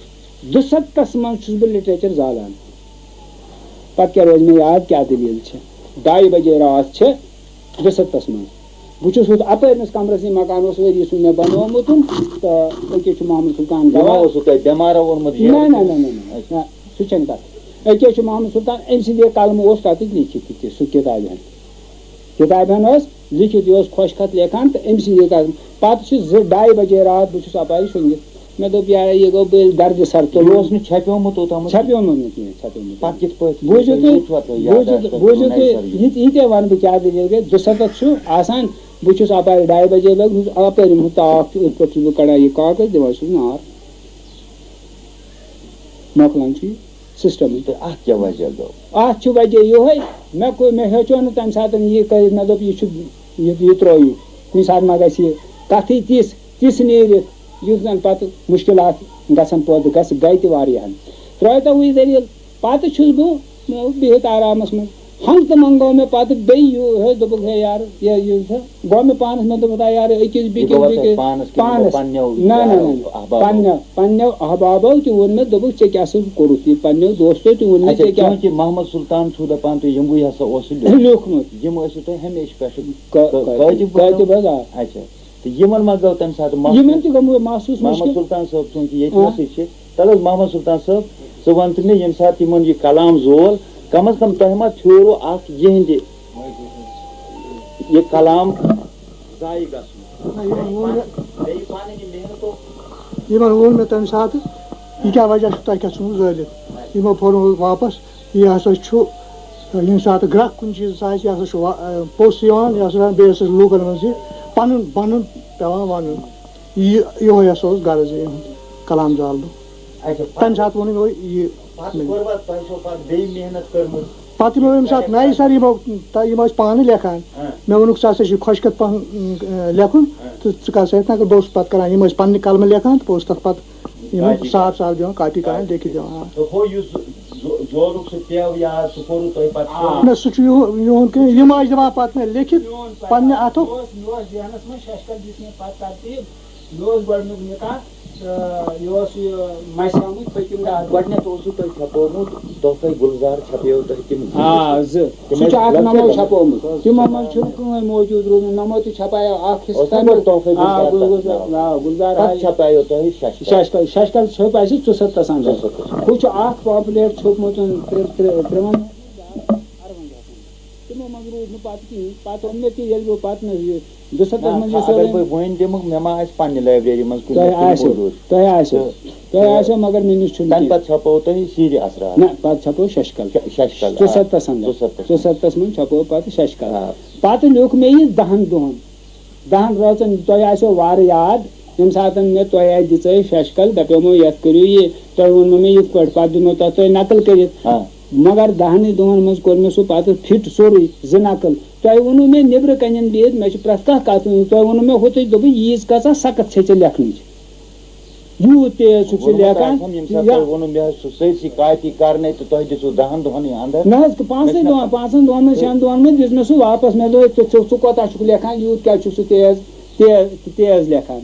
دُسَتتَس منٛز چھُس بہٕ literature زالان۔ پَتہٕ کیٛاہ روزِ مےٚ یاد، کیٛاہ دٔلیٖل چھِ؟ ڈاے بجے راتھ چھِ دُسَتتَس منٛز۔ بہٕ چھُس ہُتھ اَپٲرِمِس کمرَس، یہِ مکان اوس ؤری سُنٛد مےٚ بنوومُت، تہٕ أکیٛاہ چھُ محمد سلطان یہِ ما گواہ۔ اوسوٕ تۄہہِ بٮ۪مارا ووٚنمُت یہِ؟ نہ، نہ، نہ، نہ، نہ، نہ۔ اچھا۔ نہ، سُہ چھَنہٕ کَتھ۔ أکیٛاہ چھُ محمد سلطان، أمۍ سٕنٛدے قلمہٕ اوس تَتٮ۪تھ لیٖکھِتھ تہِ، تہِ سُہ کِتابہِ ہن۔ کِتابہِ ہن ٲس لیٖکھِتھ، یہِ اوس خۄش خط لیکھان تہٕ أمۍ سٕنٛدے قلمہٕ۔ پَتہٕ چھِ زٕ ڈاے بجے راتھ، بہٕ چھُس اَپارِ شۄنٛگِتھ۔ مےٚ دوٚپ، یارا، یہِ گوٚو بٔلۍ دردِ سر تُلُن۔ یہِ اوس نہٕ چھپیومُت اوٚتامَتھ؟ چھپیومُت نہٕ کینٛہہ، چھپیومُت نہٕ۔ پَتہٕ کِتھ پٲٹھۍ؟ بوٗزِو تُہۍ، یہِ چھُوا تۄہہِ یاد بوٗزِو آسہِ تُہۍ، تۄہہِ بوٗزِو نَیہِ تُہۍ، سَرٕ یہِ؟ یہِ تہِ، یہِ تہِ وَنہٕ بہٕ کیٛاہ دٔلیٖل گٔے۔ دُسَتَتھ چھُ آسان، بہٕ چھُس اَپارِ ڈاے بجے لوٚگمُت، اَپٲرۍ یِمَن تاپھ چھُ، أتھۍ پٮ۪ٹھ چھُس بہٕ کَڑان یہِ کاغذ، دِوان چھُس نار۔ مۄکلان چھُ یہِ سِسٹَمٕے۔ تہٕ اَتھ کیٛاہ وجہ گوٚو؟ اَتھ چھُ وجہ یِہوٚے، مےٚ کوٚر، مےٚ ہیوٚچھو نہٕ تَمہِ ساتہٕ یہِ کٔرِتھ، مےٚ دوٚپ، یہِ چھُ، یہِ، یہِ ترٛٲیِو، کُنہِ ساتہٕ ما گژھِ یہِ کَتھٕے تِژھ، تِژھ نیٖرِتھ، یُتھ زَن پَتہٕ مُشکِلات گژھن پٲدٕ، گژھِ، گٔے تہِ واریاہَن۔ ترٛٲیتو وٕنہِ دٔلیٖل۔ پَتہٕ چھُس بہٕ، مےٚ اوس بِہِتھ آرامَس منٛز۔ ہنٛگتہٕ منٛگہٕ گوٚو مےٚ پَتہٕ بیٚیہِ یہِ، ہے، دوٚپُکھ، ہے یار، یہِ، یہِ، گوٚو مےٚ پانَس، مےٚ دوٚپ، ہے یار، أکِس یہِ بیٚکِس، گوٚوا تۄہہِ بیٚکِس، پانَس کِنہٕ پانَس۔ پنٛنیو نہ، نہ، یارو، نہ، نہ۔ احبابو؟ پنٛنیو، پنٛنیو احبابو تہِ ووٚن مےٚ، دوٚپُکھ، ژےٚ کیٛاہ سا کوٚرُتھ یہِ؟ پنٛنیو دوستو تہِ ووٚن مےٚ، اچھا، ژےٚ کیٛاہ؟ چوٗنٛکہِ محمد سلطان چھُو دَپان تُہۍ، یِموٕے ہسا اوس سُہ لیوٗکھمُت۔ لیوٗکھمُت۔ یِم ٲسِو تۄہہِ ہمیشہِ پٮ۪ٹھٕ کا-، کا-، کا-، کٲتِب کٲتِب حظ، آ۔ اچھا۔ تہٕ یِمن ما گوٚو تَمہِ ساتہٕ محسوٗس؟ یِمن تہِ گوٚو محسوٗس محمد مُشکِل۔ سلطان صٲب چوٗنٛکہِ ییٚتہِ آ۔ نَسٕے چھِ، تَلہٕ حظ، محمد سلطان صٲب، ژٕ وَن تہٕ مےٚ، ییٚمہِ ساتہٕ یِمن یہِ کلام زول، کم از کم تۄہہِ ما پھیوٗروٕ اَکھ یِہِنٛدِ یہِ کلام ضایع گژھُن؟ نہ، یِمن ووٚن مےٚ، بیٚیہِ پَنٕنۍ یہِ محنت اوس۔ یِمن ووٚن مےٚ تَمہِ ساتہٕ، یہِ کیٛاہ وجہ چھُ، تۄہہِ کیٛاہ ژھُنوٕ زٲلِتھ؟ یِمو پھوٚرنووُکھ واپس۔ یہِ ہسا چھُ، ییٚمہِ ساتہٕ گرٛکھ کُنہِ چیٖزَس آسہِ، یہِ ہسا چھُ وا-، پوٚژھ یِوان، یہِ ہسا چھُ بیٚیِس سۭتۍ لوٗکَن منٛز یہِ پَنُن بَنُن پٮ۪وان وَنُن۔ یہِ، یِہوٚے ہسا اوس غرض یِہُنٛد کلام زالنُک۔ اچھا، پتہٕ تَمہِ ساتہٕ ووٚنُم یِہوٚے یہِ۔ پتہٕ کوٚروا تۄہہِ چھو پتہٕ بیٚیہِ محنت کٔرمٕژ؟ پَتہٕ یِمو ییٚمہِ ساتہٕ نَیہِ سَرٕ یِمو، تہ-، یِم ٲسۍ پانہٕ لیکھان۔ ہاں۔ مےٚ ووٚنُکھ، "ژٕ ہسا چھُے خۄش خط پَہن، اۭں، لیکھُن، ہاں۔ تہٕ ژٕ کر سا یِتھ کٔنۍ۔" بہٕ اوسُس پَتہٕ کران، یِم ٲسۍ پَنٕنہِ قلمہٕ لیکھان تہٕ بہٕ اوسُس تَتھ پَتہٕ یِمَن کاپی صاف کران۔ صاف دِوان، کاپی کران، کاپی لیکھِتھ دِوان۔ آ۔ تہٕ ہُہ یُس زو-، زولُک سُہ پٮ۪و یا سُہ کوٚروٕ تۄہہِ پتہٕ آ۔ سُہ؟ نہ، سُہ چھُ یِہُ-، یِہُنٛد کینٛہہ، یِم ٲسۍ دِوان پَتہٕ مےٚ لیکھِتھ میون پننہِ پیغام اَتھو۔ مےٚ اوس، مےٚ اوس ذہنس منٛز ششکل دِژ مےٚ پتہٕ ترتیٖب۔ مےٚ اوس گۄڈٕنیُک نکاح، تہٕ یہِ اوس یہِ مسہِ آمٕتۍ پٔتِم راتھ۔ گۄڈٕنٮ۪تھ اوسوٕ تۄہہِ چھپومُت تحفے گلزار، چھپیو تۄہہِ تِم زٕ آ، قٕسم؟ زٕ۔ تِم سُہ چھُ ٲسۍ اکھ نمو لۄکٕٹۍ چھپومُت۔ تِمو منٛز چھُنہٕ کٕہٕنۍ موجود روٗدمُت، نمو تہِ چھپایو اکھ حصہٕ اوس نا تَمیُک۔ گۄڈٕ تحفے آ، گلزار گُل-، تَتھ گُل-، ناو؟ آ، گلزار پتہٕ آیہِ۔ چھپایو تۄہہِ ششکل؟ ششکل، ششکل چھپۍ اَسہِ ژُسَتتھَس اندر۔ ژُسَتتھَس۔ ہُہ چھُ اکھ پمفلیٹ چھوٚپمُت ترٛےٚ، ترٛےٚ، ترٛےٚ، ترٛےٚ۔ تِمو منٛز روٗد نہٕ پَتہٕ کِہیٖنۍ۔ پَتہٕ اوٚن مےٚ تہِ، ییٚلہِ بہٕ پَتہٕ مےٚ یہِ دُسَتتھ نہ، منٛز یہِ اگر سورُے بہٕ وۄنۍ دِمہٕ، مےٚ ما آسہِ پننہِ لایبرٔری منٛز کُنہِ تۄہہِ جایہِ کُنہِ آسیو، موٗجوٗد؟ تۄہہِ آسیو، تہٕ تۄہہِ آسیو، مگر مےٚ نِش چھُنہٕ تَمہِ کینٛہہ۔ پَتہٕ چھپو تۄہہِ سیٖرِ اثرات۔ نہ، پَتہٕ چھپو ششکل۔ شےٚ، ششکل، آ۔ ژُسَتتھَس اندر۔ ژُسَتتھَس۔ ژُسَتتھَس منٛز چھپو پَتہٕ ششکل۔ آ۔ پَتہٕ لیوٚکھ مےٚ یہِ دَہَن دۄہَن۔ دَہَن رٲژَن، تۄہہِ آسیو وارٕ یاد، ییٚمہِ ساتَن مےٚ تۄہہِ اَتہِ دِژے ششکل، دَپیومو، "یَتھ کٔرِو یہِ"، تۄہہِ ووٚنمو مےٚ یِتھ پٲٹھۍ، پَتہٕ دِمو تَتھ تۄہہِ نقل کٔرِتھ۔ آ۔ مگر دَہنٕے دۄہَن منٛز کوٚر مےٚ سُہ پَتہٕ فِٹ سورُے، زٕ نقل۔ تۄہہِ ووٚنوُ مےٚ نیٚبرٕ کَنٮ۪ن بِہِتھ، مےٚ چھِ پرٛٮ۪تھ کانٛہہ کَتھ ؤنِتھ۔ تۄہہِ ووٚنوُ مےٚ ہُتھٕے، دوٚپُن، "ییٖژ کۭژاہ سخت چھے ژےٚ لیکھنٕچ؟ یوٗت تیز چھُکھ ژٕ ووٚنمُت لیکھان۔" آسٮ۪م، ییٚمہِ ساتہٕ یا تۄہہِ ووٚنوُ، مےٚ حظ چھُ سٲرسٕے کاپی کَرنَے تہٕ تۄہہِ دِژوُ دَہَن دۄہَنٕے اَندَر۔ نہ حظ، پانٛژَے مےٚ چھُنہ دۄہَن، پانٛژَن دۄہَن منٛز، شٮ۪ن دۄہَن منٛز دِژ مےٚ سُہ واپَس۔ مےٚ دوٚپ، "ژٕ، ژٕ، ژٕ کوٗتاہ چھُکھ لیکھان، یوٗت کیٛازِ چھُکھ ژٕ تیز، تیز، تیز لیکھان؟"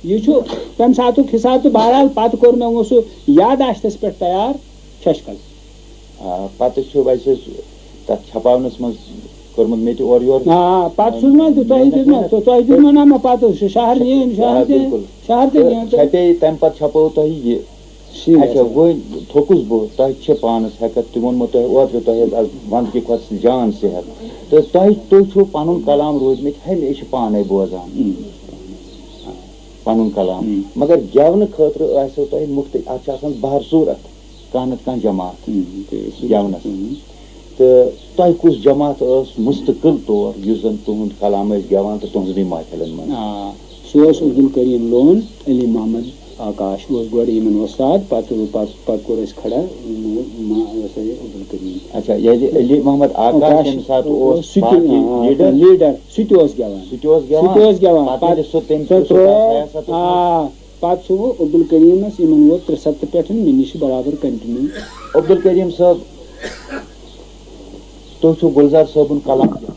یہِ چھُ تَمہِ ساتُک حِساب تہٕ بہرحال پَتہٕ کوٚر مےٚ وۄنۍ سُہ یادداشتَس پٮ۪ٹھ تیار ششکل۔ آ، پَتہٕ چھُ ویسے سُہ تَتھ چھپاونَس منٛز کوٚرمُت مےٚ تہِ اورٕ یورٕ۔ آ، پَتہٕ سوٗز مےٚ تہٕ تۄہہِ محنت، دیُت مےٚ، محنت۔ تہٕ تۄہہِ دیُت مےٚ نہ مےٚ پَتہٕ سُہ شہر نِیِن، آ، شہر تہِ، بِلکُل۔ شہر تہِ تہٕ نِیِن تہٕ۔ چھپے، تَمہِ پَتہٕ چھپوو تۄہہِ یہِ۔ شیٖن اچھا، اثر۔ وۄنۍ تھوٚکُس بہٕ، تۄہہِ چھِ پانَس ہٮ۪کَتھ، تہِ ووٚنمو تۄہہِ اوترٕ، تۄہہِ حظ آز وَندٕ کہِ کھۄتہٕ جان صحت۔ تہٕ تۄہہِ، تُہۍ چھُو پَنُن کلام روٗدۍمٕتۍ ہمیشہِ پانَے بوزان۔ اۭں۔ پَنُن کلام۔ اۭں۔ مگر گٮ۪ونہٕ خٲطرٕ آسیو تۄہہِ مُختٔلِف، اَتھ چھِ آسان بہر صوٗرت، کانٛہہ نَتہٕ کانٛہہ جماعت۔ اۭں، تہِ چھُ۔ گٮ۪ونَس۔ اۭں۔ تہٕ تۄہہِ کُس جماعت ٲس مُستقل طور یُس زَن تُہُنٛد کلام ٲسۍ گٮ۪وان تہٕ تُہٕنٛزنٕے محفلن منٛز؟ آ، سُہ اوس عبدالکریم لون، علی محمد آکاش اوس گۄڈٕ یِمن وۄستاد، پتہٕ، پتہٕ، پتہٕ کوٚر اَسہِ کھڑا، م-، م-، یہِ ہسا یہِ عبدالکریم۔ اچھا، ییٚلہِ علی محمد آکاش آکاش ییٚمہِ ساتہٕ اوس سُہ تہِ، باقٕے آ، لیٖڈر، لیٖڈر، سُہ تہِ اوس گٮ۪وان۔ سُہ تہِ اوس سُہ تہِ گٮ۪وان۔ اوس گٮ۪وان۔ پتہٕ پتہٕ ییٚلہِ سُہ تٔمۍ سُہ سُہ ترٛوو، سیاستس منٛز آ، پتہٕ چھُ وۄنۍ عبدالکریمس یِمن ووت ترٛےٚ سَتتھ پٮ۪ٹھ مےٚ نِش برابر continue۔ عبدالکریم صٲب، تُہۍ چھِو گُلزار صٲبُن کلام گٮ۪وان۔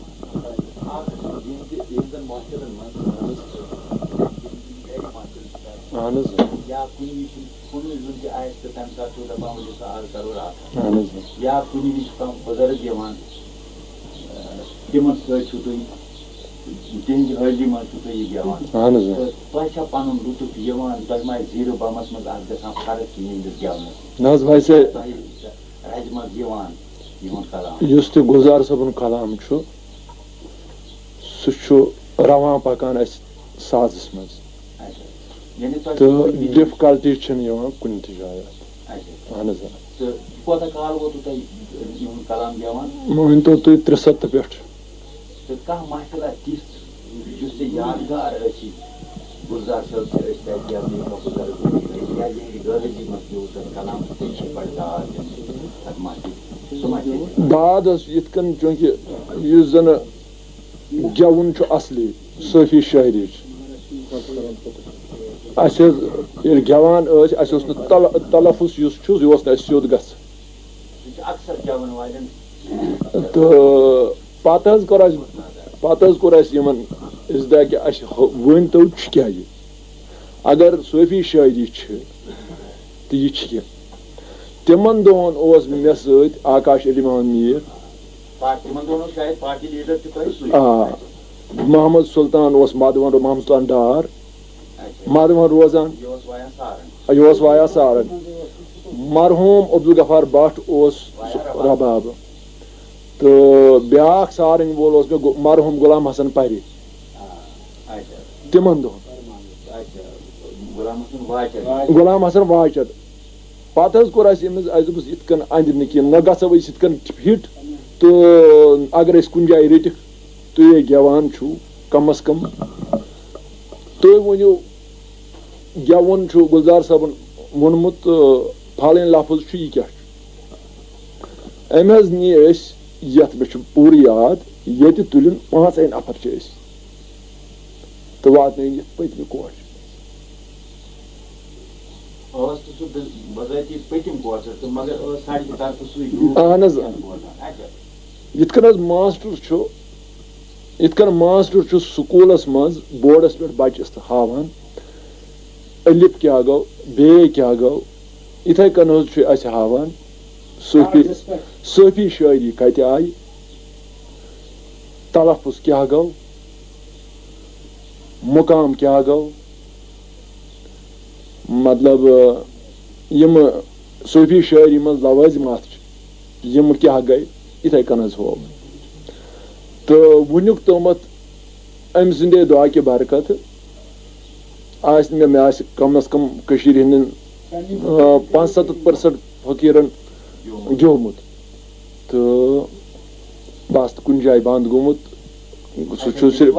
یِہٕنٛدِ، یِہٕنٛدٮ۪ن محفلن منٛز، یِہٕنٛدِ گرِ محفل چھِ کران۔ اہن حظ۔ یا کُنہِ وِزِ چھُنہٕ، کُنہِ وِزِ زَن تہِ آسہِ تہٕ تَمہِ ساتہٕ چھُو دَپان، "ؤلِو سا، آز کَرو راتھا۔" اہن حظ۔ یا کُنہِ وِزِ چھُ کانٛہہ بُزرگ یِوان، تِمن سۭتۍ چھِو تُہۍ، تِہنٛزِ حٲضری منٛز چھِو تُہۍ یہِ گٮ۪وان۔ اہن حظ۔ تہٕ تۄہہِ چھا پنُن لطف یِوان؟ تۄہہِ ما آسہِ زیٖرو بمس منٛز اکھ گژھان فرق کِہیٖنۍ یِہنٛدِس گٮ۪ونس؟ نہ حظ، ویسے تۄہہِ رزِ منٛز یِوان یِہُنٛد کلام؟ یُس تہِ گُلزار صٲبُن کلام چھُ، سُہ چھُ رواں پکان اَسہِ سازس منٛز۔ اچھا۔ یعنی تۄہہِ چھُو تہٕ کُنہِ وِزِ ڈفکلٹی چھِنہٕ یِوان کُنہِ تہِ جایہِ اَتھ۔ اچھا۔ اہن حظ، آ۔ تہٕ کوتاہ کال ووتوٕ تۄہہِ یِہُنٛد کلام گٮ۪وان؟ مٲنۍ تو تُہۍ ترٛےٚ سَتتہٕ پٮ۪ٹھ۔ تہٕ کانٛہہ محفلہ تِژھ یُس ژےٚ یادگار ٲسی، گُلزار صٲب چھِ أسۍ تَتہِ یا بیٚیہِ کانٛہہ بُزرگ ٲسۍ یا یِہِنٛدِ غٲرضی منٛز پیوٚو تَتھ کلام تہٕ ژےٚ چھِ بَڑٕ داد دِنۍ تَتھ محفلہِ، سُہ ما چھِ؟ داد حظ یِتھ کٔنۍ، چوٗنٛکہِ یُس زَن گٮ۪وُن چھُ اَصلی صوفی شٲعری چھِ۔ اَسہِ حظ ییٚلہِ گٮ۪وان ٲسۍ، اَسہِ اوس نہٕ تل-، تلفظ یُس چھُ، یہِ اوس نہٕ اَسہِ سیوٚد گژھان۔ یہِ چھُ اکثر گٮ۪وَن والٮ۪ن۔ تہٕ پَتہٕ حظ کوٚر اَسہِ، پَتہٕ حظ کوٚر اَسہِ یِمَن اِزدہ کہِ اَسہِ ہُہ-، ؤنۍ تو چھُ کیٛاہ یہِ؟ اگر صوفی شٲعری چھِ، تہٕ یہِ چھِ کیٛاہ؟ تِمَن دۄہَن اوس مےٚ سۭتۍ آکاش علی محمد میٖر۔ پا-، تِمَن دۄہَن اوس شاید پارٹی لیٖڈَر تہِ تۄہہِ سُے۔ آ، محمد سُلطان اوس، مادھوان، محمد سُلطان ڈار، اچھا۔ مادھوان روزان۔ یہِ اوس وایان سارنگ۔ یہِ اوس وایان سارنگ۔ مرحوٗم عبدالغفار بٹ اوس وایان رباب۔ رباب۔ تہٕ بیٛاکھ سارنگ وول اوس مےٚ غو-، مرحوٗم غلام حسن پرِ۔ آ، اچھا۔ تِمن دۄہن۔ اچھا۔ غلام حسن واچر۔ غلام حسن واچر۔ پتہٕ حظ کوٚر اَسہِ أمِس، اَسہِ دوٚپُس، "یِتھ کٔنۍ اَندِ نہٕ کینٛہہ، نہ گژھو أسۍ یِتھ کٔنۍ فِٹ، تہٕ اگر أسۍ کُنہِ جایہِ رٔٹِکھ، تُہۍ ہے گٮ۪وان چھِو، کم از کم تُہۍ ؤنِو، گٮ۪وُن چھُ گُلزار صٲبُن ووٚنمُت، تہٕ فلٲنۍ لفظ چھُ، یہِ کیٛاہ چھُ؟" أمۍ حظ نی أسۍ، یَتھ مےٚ چھُ پوٗرٕ یاد، ییٚتہِ تُلِن پانٛژَے نفر چھِ أسۍ، تہٕ واتنٲوِن یَتھ پٔتمہِ کوٹھِ۔ ٲس تہٕ سُہ بِل-، بظٲہِر پٔتِم کوٹھ، تہٕ مگر ٲس سڑکہِ طرفہٕ سُے لوٗکھ اہن حظ۔ کھٮ۪ن بوزان۔ اچھا۔ یِتھ کٔنۍ حظ ماسٹر چھُ، یِتھ کٔنۍ ماسٹر چھُ سکوٗلَس منٛز بورڈَس پٮ۪ٹھ بَچَس تہٕ ہاوان، الف کیٛاہ گوٚو، بے کیٛاہ گوٚو، یِتھَے کٔنۍ حظ چھُ اَسہِ ہاوان صوفی، صوفی شٲعری کَتہِ آیہِ، تلفظ کیٛاہ گوٚو، مُقام کیٛاہ گوٚو، مطلب، یِم صوفی شٲعری منٛز لوٲزِمات چھِ، یِم کیٛاہ گٔے، یِتھَے کٔنۍ حظ ہوو۔ تہٕ وٕنیُک تامَتھ أمۍ سٕنٛدے دُعا کہِ برکت آسہِ نہٕ مےٚ، مےٚ آسہِ کم از کم کٔشیٖرِ ہِنٛدٮ۪ن، آ، پانٛژھ ستتھ percent فقیٖرن گیومُت۔ تہٕ بس، تہٕ کُنہِ جایہِ بنٛد گوٚمُت، سُہ چھُ صرف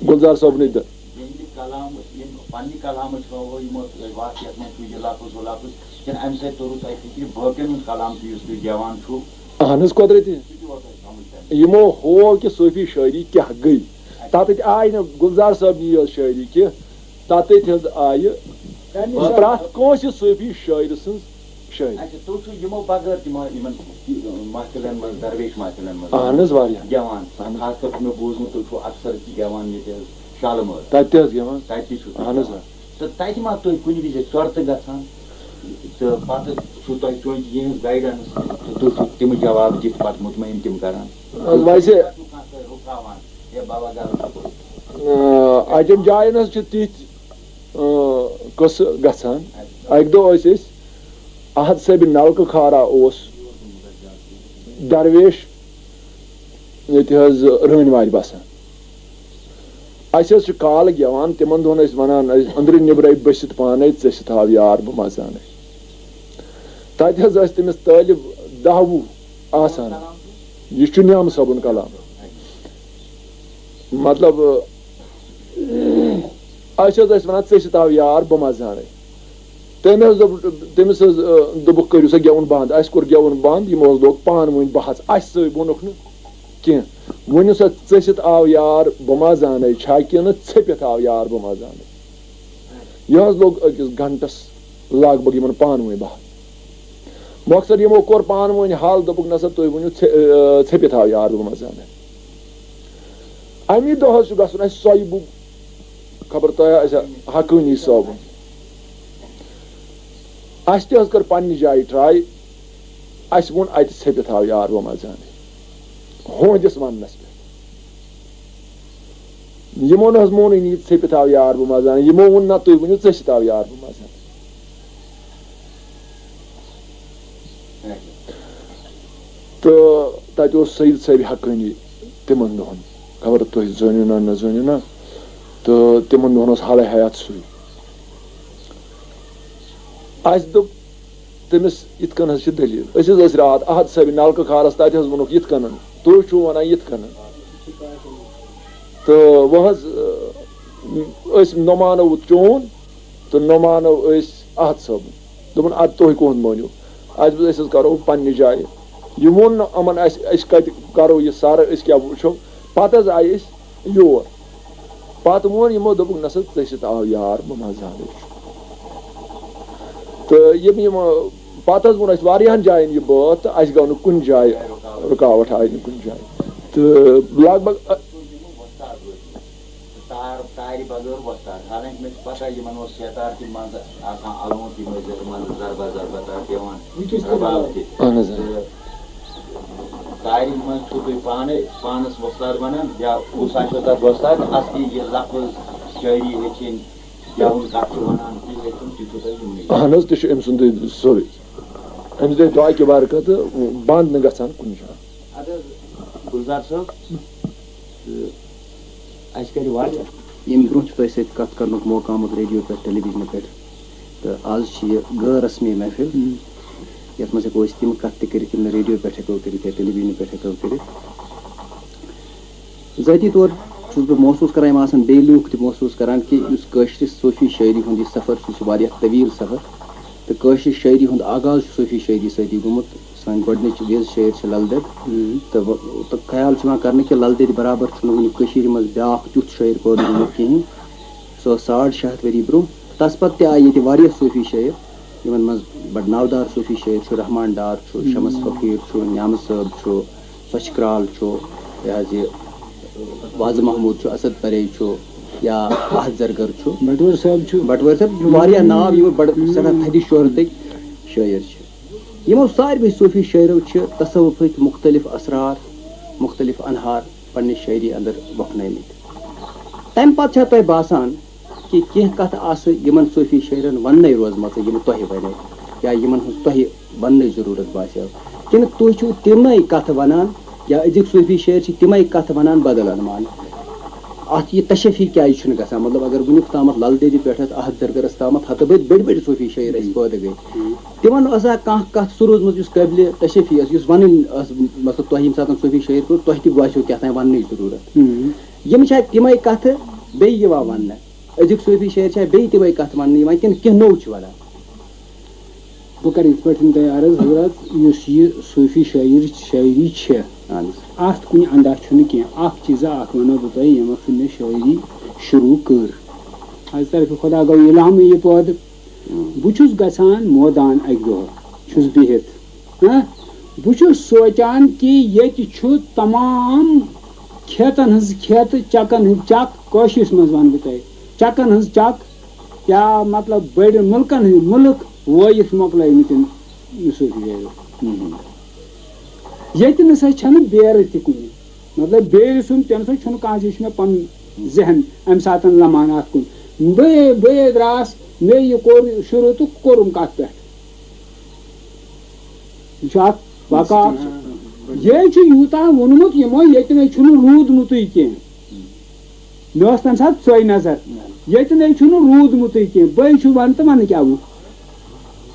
گُلزار صٲبنٕے تہٕ۔ یِہِنٛدِ کلامٕچ، یِم پننہِ کلامٕچ ہٲوو یِمو تۄہہِ وَتھ، یَتھ منٛز چھُ یہِ لفظ، ہُہ لفظ، کِنہٕ اَمہِ سۭتۍ توٚرُو تۄہہِ فِکرِ باقیَن ہُنٛد کلام تہِ یُس تُہۍ گٮ۪وان چھُو؟ اہن حظ، قۄدرٔتی۔ سُہ تہِ ووت تۄہہِ سمجھ تَمہِ سۭتۍ؟ یِمو ہوو کہِ صوفی شٲعری کیٛاہ گٔے۔ تَتٮ۪تھ آیہِ نہٕ گُلزار صٲبنی یٲژ شٲعری کینٛہہ، تَتٮ۪تھ حظ آیہِ پرٛٮ۪تھ کٲنٛسہِ صوفی شٲعرٕ سٕنٛز شٲعری۔ اچھا، تُہۍ چھِو یِمو بغٲر تہِ ما-، یِمن محفلن منٛز، درویش محفلن منٛز اہن حظ، واریاہ۔ گٮ۪وان؟ اہن حظ۔ خاص طور چھُ مےٚ بوٗزمُت، تُہۍ چھِو اکثر تہِ گٮ۪وان ییٚتہِ حظ شالہٕ مٲر۔ تَتہِ تہِ حظ گٮ۪وان۔ تَتہِ تہِ چھِو تُہۍ اہن حظ، گٮ۪وان۔ آ۔ تہٕ تَتہِ ما تُہۍ کُنہِ وِزِ ژۄرتہٕ گژھان؟ تہٕ پَتہٕ چھُو تۄہہِ چونٛکہِ یِہٕنٛز guidance، تہٕ تُہۍ چھِو تِم جواب دِتھ پَتہٕ مطمعین تِم کران؟ ویسے پَتہٕ چھُو کانٛہہ تۄہہِ رُکاوان، "ہے بابا، گرٕ چھُ کوٚت؟" آ، اَتٮ۪ن جایَن حظ چھِ تِتھۍ، آ، قٕصہٕ گژھان۔ اَکہِ دۄہ ٲسۍ أسۍ احد صٲبہِ نلکہٕ کھارا اوس درویش ییٚتہِ حظ رٲنۍ وارِ بسان۔ اَسہِ حظ چھِ کالہٕ گٮ۪وان، تِمن دۄہن ٲسۍ وَنان، "أسۍ أنٛدرٕ نیٚبرَے بٔسِتھ پانَے، ژٔسِتھ آو یار، بہٕ ما زانَے۔" تَتہِ حظ ٲسۍ تٔمِس طٲلب دَہ وُہ آسان۔ یہِ چھُ نیامہٕ صٲبُن کلام۔ مطلب، اَسہِ حظ ٲسۍ وَنان، "ژٔسِتھ آو یار، بہٕ ما زانَے۔" تٔمۍ حظ دوٚپ، تٔمِس حظ، آ، دوٚپُکھ، "کٔرِو سا گٮ۪وُن بنٛد۔" اَسہِ کوٚر گٮ۪وُن بنٛد، یِمو حظ لوگ پانہٕ ؤنۍ بحث، اَسہِ سۭتۍ ووٚنُکھ نہٕ کینٛہہ۔ ؤنِو سا، "ژٔسِتھ آو یار، بہٕ ما زانَے، چھا کِنہٕ ژٔپِتھ آو یار، بہٕ ما زانَے؟" یہِ حظ لوٚگ أکِس گھنٹَس لگ بگ یِمَن پانہٕ ؤنۍ بحث۔ مۄخصر یِمو کوٚر پانہٕ ؤنۍ حل، دوٚپُکھ، "نسا تُہۍ ؤنِو ژھے-، آ، ژھیٚپِتھ آو یار بہٕ ما زانَے؟" اَمی دۄہ حظ چھُ گژھُن اَسہِ سۄیہِ بُک، خبر تۄہہِ آسہِ حقٲنی صٲبُن۔ اَسہِ تہِ حظ کٔر پنٛنہِ جایہِ ٹراے، اَسہِ ووٚن اَتہِ، "ژھیٚپِتھ آو یار بہٕ ما زانَے"، ہُہٕنٛدِس وَننَس پٮ۪ٹھ۔ یِمو نہ حظ مونُے نہٕ یہِ، "ژھیٚپِتھ آو یار بہٕ ما زانَے"، یِمو ووٚن، "نہ، تُہۍ ؤنِو، ژٔسِتھ آو یار بہٕ ما زانَے"۔ تہٕ تَتہِ اوس سید صٲبِ حقٲنی تِمَن دۄہَن، خبر تُہۍ زٲنِو نا نہ زٲنِو نا، تہٕ تِمَن دۄہَن اوس حالے حیات سُے۔ اَسہِ دوٚپ تٔمِس، "یِتھ کٔنۍ حظ چھِ دٔلیٖل"، أسۍ حظ ٲسۍ راتھ احد صٲبِ نَلکہٕ کھارَس، تَتہِ حظ ووٚنُکھ یِتھ کٔنۍ، "تُہۍ چھُو وَنان یِتھ کٔنۍ"۔ تہٕ وۄنۍ حظ، أسۍ نۄمانو چون تہٕ نۄمانو أسۍ احد صٲبُن۔ دوٚپُن، "اَدٕ تُہۍ کُہُنٛد مٲنِو؟" اَسہِ دوٚپ، "أسۍ حظ کَرو پنٛنہِ جایہِ۔" یہِ ووٚن نہٕ یِمَن اَسہِ، "أسۍ کَتہِ کَرو یہِ سَرٕ، أسۍ کیٛاہ وٕچھو؟" پَتہٕ حظ آیہِ أسۍ یور۔ پَتہٕ ووٚن یِمو، دوٚپُکھ، "نہ سا، ژٔسِتھ آو یار، بہٕ ما زانَے چھُ۔" تہٕ یِم، یِم، پَتہٕ حظ ووٚن اَسہِ واریاہَن جایَن یہِ بٲتھ، تہٕ اَسہِ گوٚو نہٕ کُنہِ جایہِ رُکاوَٹ، آیہِ نہٕ کُنہِ جایہِ۔ تہٕ لگ بگ، تار، تارِ بغٲر وۄستاد۔ حالانکہ مےٚ چھِ پتہ یِمن اوس سیتار تہِ منٛزٕ آسان الوُنٛد، تِم ٲسۍ زِ-، منٛزٕ ضربہ ضربہ تار پٮ۪وان۔ وٕنکیٚس تہِ رباب تہِ۔ اہن حظ، آ۔ تہٕ تارِ منٛز چھُو تُہۍ پانَے پانَس وۄستاد وَنان یا کُس آسیو تَتھ وۄستاد؟ اَصلی یہِ لفظ شٲعری ہیٚچھِنۍ، گٮ۪وُن کَتھ چھُ وَنان، تہِ ہیٚچھُن، تہِ چھُو تۄہہِ یِمنٕے۔ اہن حظ، تہِ چھُ أمۍ سُنٛدُے سورُے۔ أمِس گٔے دعا کہِ برکتہٕ، بنٛد نہٕ گژھان کُنہِ جایہِ۔ اَدٕ حظ، گُلزار صٲب، تہٕ اَسہِ کَرِ واریاہ۔ ییٚمہِ برٛونٛہہ چھُ تۄہہِ سۭتۍ کَتھ کَرنُک موقعہٕ آمُت ریڈیو پٮ۪ٹھ، ٹیلی وِجنہٕ پٮ۪ٹھ، تہٕ آز چھِ یہِ غٲر رسمی محفل، یَتھ منٛز ہٮ۪کو أسۍ تِم کَتھ تہِ کٔرِتھ، یِم نہٕ ریڈیو پٮ۪ٹھ ہٮ۪کو کٔرِتھ یا ٹیلی وِجنہٕ پٮ۪ٹھ ہٮ۪کو کٔرِتھ۔ ذٲتی طور چھُس بہٕ محسوٗس کران، یِم آسَن بیٚیہِ لوٗکھ تہِ محسوٗس کران کہِ یُس کٲشرِ صوٗفی شٲعری ہُنٛد یہِ سفر چھُ، یہِ چھُ واریاہ طویل سفر، تہٕ کٲشرِ شٲعری ہُنٛد آغاز چھُ صوٗفی شٲعری سۭتی گوٚمُت۔ سٲنۍ گۄڈٕنِچ وِز شٲعر چھِ لل دٮ۪د۔ تہٕ وۄ-، تہٕ خیال چھُ یِوان کرنہٕ کہِ لل دٮ۪دِ برابر چھُنہٕ وُنہِ کٔشیٖرِ منٛز بیٛاکھ تیُتھ شٲعر پٲدٕ گوٚمُت کِہیٖنۍ۔ سُہ ٲس ساڑ شےٚ ہَتھ ؤری برٛونٛہہ۔ تَس پتہٕ تہِ آیہِ ییٚتہِ واریاہ صوٗفی شٲعر، یِمن منٛز بڑٕ ناودار صوٗفی شٲعر چھُ، رحمان ڈار چھُ، شمس فقیٖر چھُ، نیامہٕ صٲب چھُ، سۄچھ کرٛال چھُ، یہِ حظ یہِ وازٕ محموٗد چھُ، اسد پرے چھُ، یا احد زرگر چھُ۔ بٹوٲرۍ صٲب چھُ۔ بٹوٲرۍ صٲب چھِ واریاہ ناو، یِم بڑٕ سٮ۪ٹھاہ تھدِ شہرتٕکۍ شٲعر چھِ۔ یِمو ساروٕے صوٗفی شٲعرو چھِ تصوفٕکۍ مُختٔلِف اسرار، مُختٔلِف انہار پننہِ شٲعری اندر وۄپھنٲومٕتۍ۔ تمہِ پتہٕ چھا تۄہہِ باسان کہِ کینٛہہ کتھٕ آسہٕ یِمن صوٗفی شٲعرن وننَے روزمژٕ، یِم تۄہہِ ونے، یا یِمن ہٕنٛز تۄہہِ وننٕچ ضروٗرت باسیو؟ کِنہٕ تُہۍ چھِو تِمے کتھٕ ونان، یا أزِکۍ صوٗفی شٲعر چھِ تِمے کتھٕ ونان بدل انمان؟ اتھ یہِ تشفی کیازِ چھُنہٕ گژھان؟ مطلب، اگر وٕنیُک تامتھ لل دٮ۪دِ پٮ۪ٹھ ٲس احد زرگرس تامتھ ہتہٕ بٔدۍ بٔڑۍ بٔڑۍ صوٗفی شٲعر ٲسۍ پٲدٕ گٔمٕتۍ، تِمن ٲسا کانٛہہ کتھ سُہ روٗزمٕژ یُس قٲبلِ تشفی ٲس، یُس ونٕنۍ ٲس؟ مطلب، تۄہہِ ییٚمہِ ساتہٕ صوٗفی شٲعر کوٚر، تۄہہِ تہِ باسیو کیٛاہ تام وننٕچ ضروٗرت۔ یِم چھا تِمے کتھٕ بیٚیہِ یِوان وننہٕ؟ أزیُک صوٗفی شٲعر چھا بیٚیہِ تِمے کتھٕ وننہٕ یِوان کِنہٕ کینٛہہ نوٚو چھُ ونان؟ بہٕ کرٕ یِتھ پٲٹھۍ تۄہہِ عرض حضرات، یُس یہِ صوٗفی شٲعر، شٲعری چھِ، اہن حظ۔ اتھ کُنہِ انداز چھُنہٕ کینٛہہ۔ اکھ چیٖزا اکھ ونو بہٕ تۄہہِ، ییٚمہِ وقتہٕ مےٚ شٲعری شروٗع کٔر، از طرفِ خۄدا گوٚو الہامٕے یہِ پٲدٕ۔ بہٕ چھُس گژھان مٲدان اکہِ دۄہ، چھُس بِہِتھ، ہاں، بہٕ چھُس سونٛچان کہِ ییٚتہِ چھُ تمام کھیتن ہٕنٛز کھیتہٕ، چکن ہٕنٛز چک، کٲشرِس منٛز ونہٕ بہٕ تۄہہِ، چکن ہٕنٛز چک، یا مطلب بٔڑٮ۪ن مُلکن ہٕنٛدۍ مُلک وٲیِتھ مۄکلٲومٕتۍ أمۍ صوٗفی شٲعرو۔ ییٚتہِ نہ سا چھنہٕ بیرٕ تہِ کُنہِ، مطلب بیرٕ سُنٛد تہِ نہ سا چھُنہٕ کانٛہہ، یہِ چھُ مےٚ پنُن ذہن امہِ ساتہٕ لمان اتھ کُن۔ بہٕ بہٕ دراس، مےٚ یہِ کوٚر شروٗع تہٕ کوٚرُم کتھ پٮ۪ٹھ۔ یہِ چھُ اکھ وقار۔ یہِ چھُ یوٗتاہ ووٚنمُت یِمو، ییٚتہِ نَے چھُنہٕ روٗدمُتُے کینٛہہ۔ مےٚ ٲس تَمہِ ساتہٕ سۄے نظر، ییٚتہِ نَے چھُنہٕ روٗدمُتُے کینٛہہ۔ بٔے چھُ وَنہٕ تہٕ وَنہٕ کیٛاہ ووٚن؟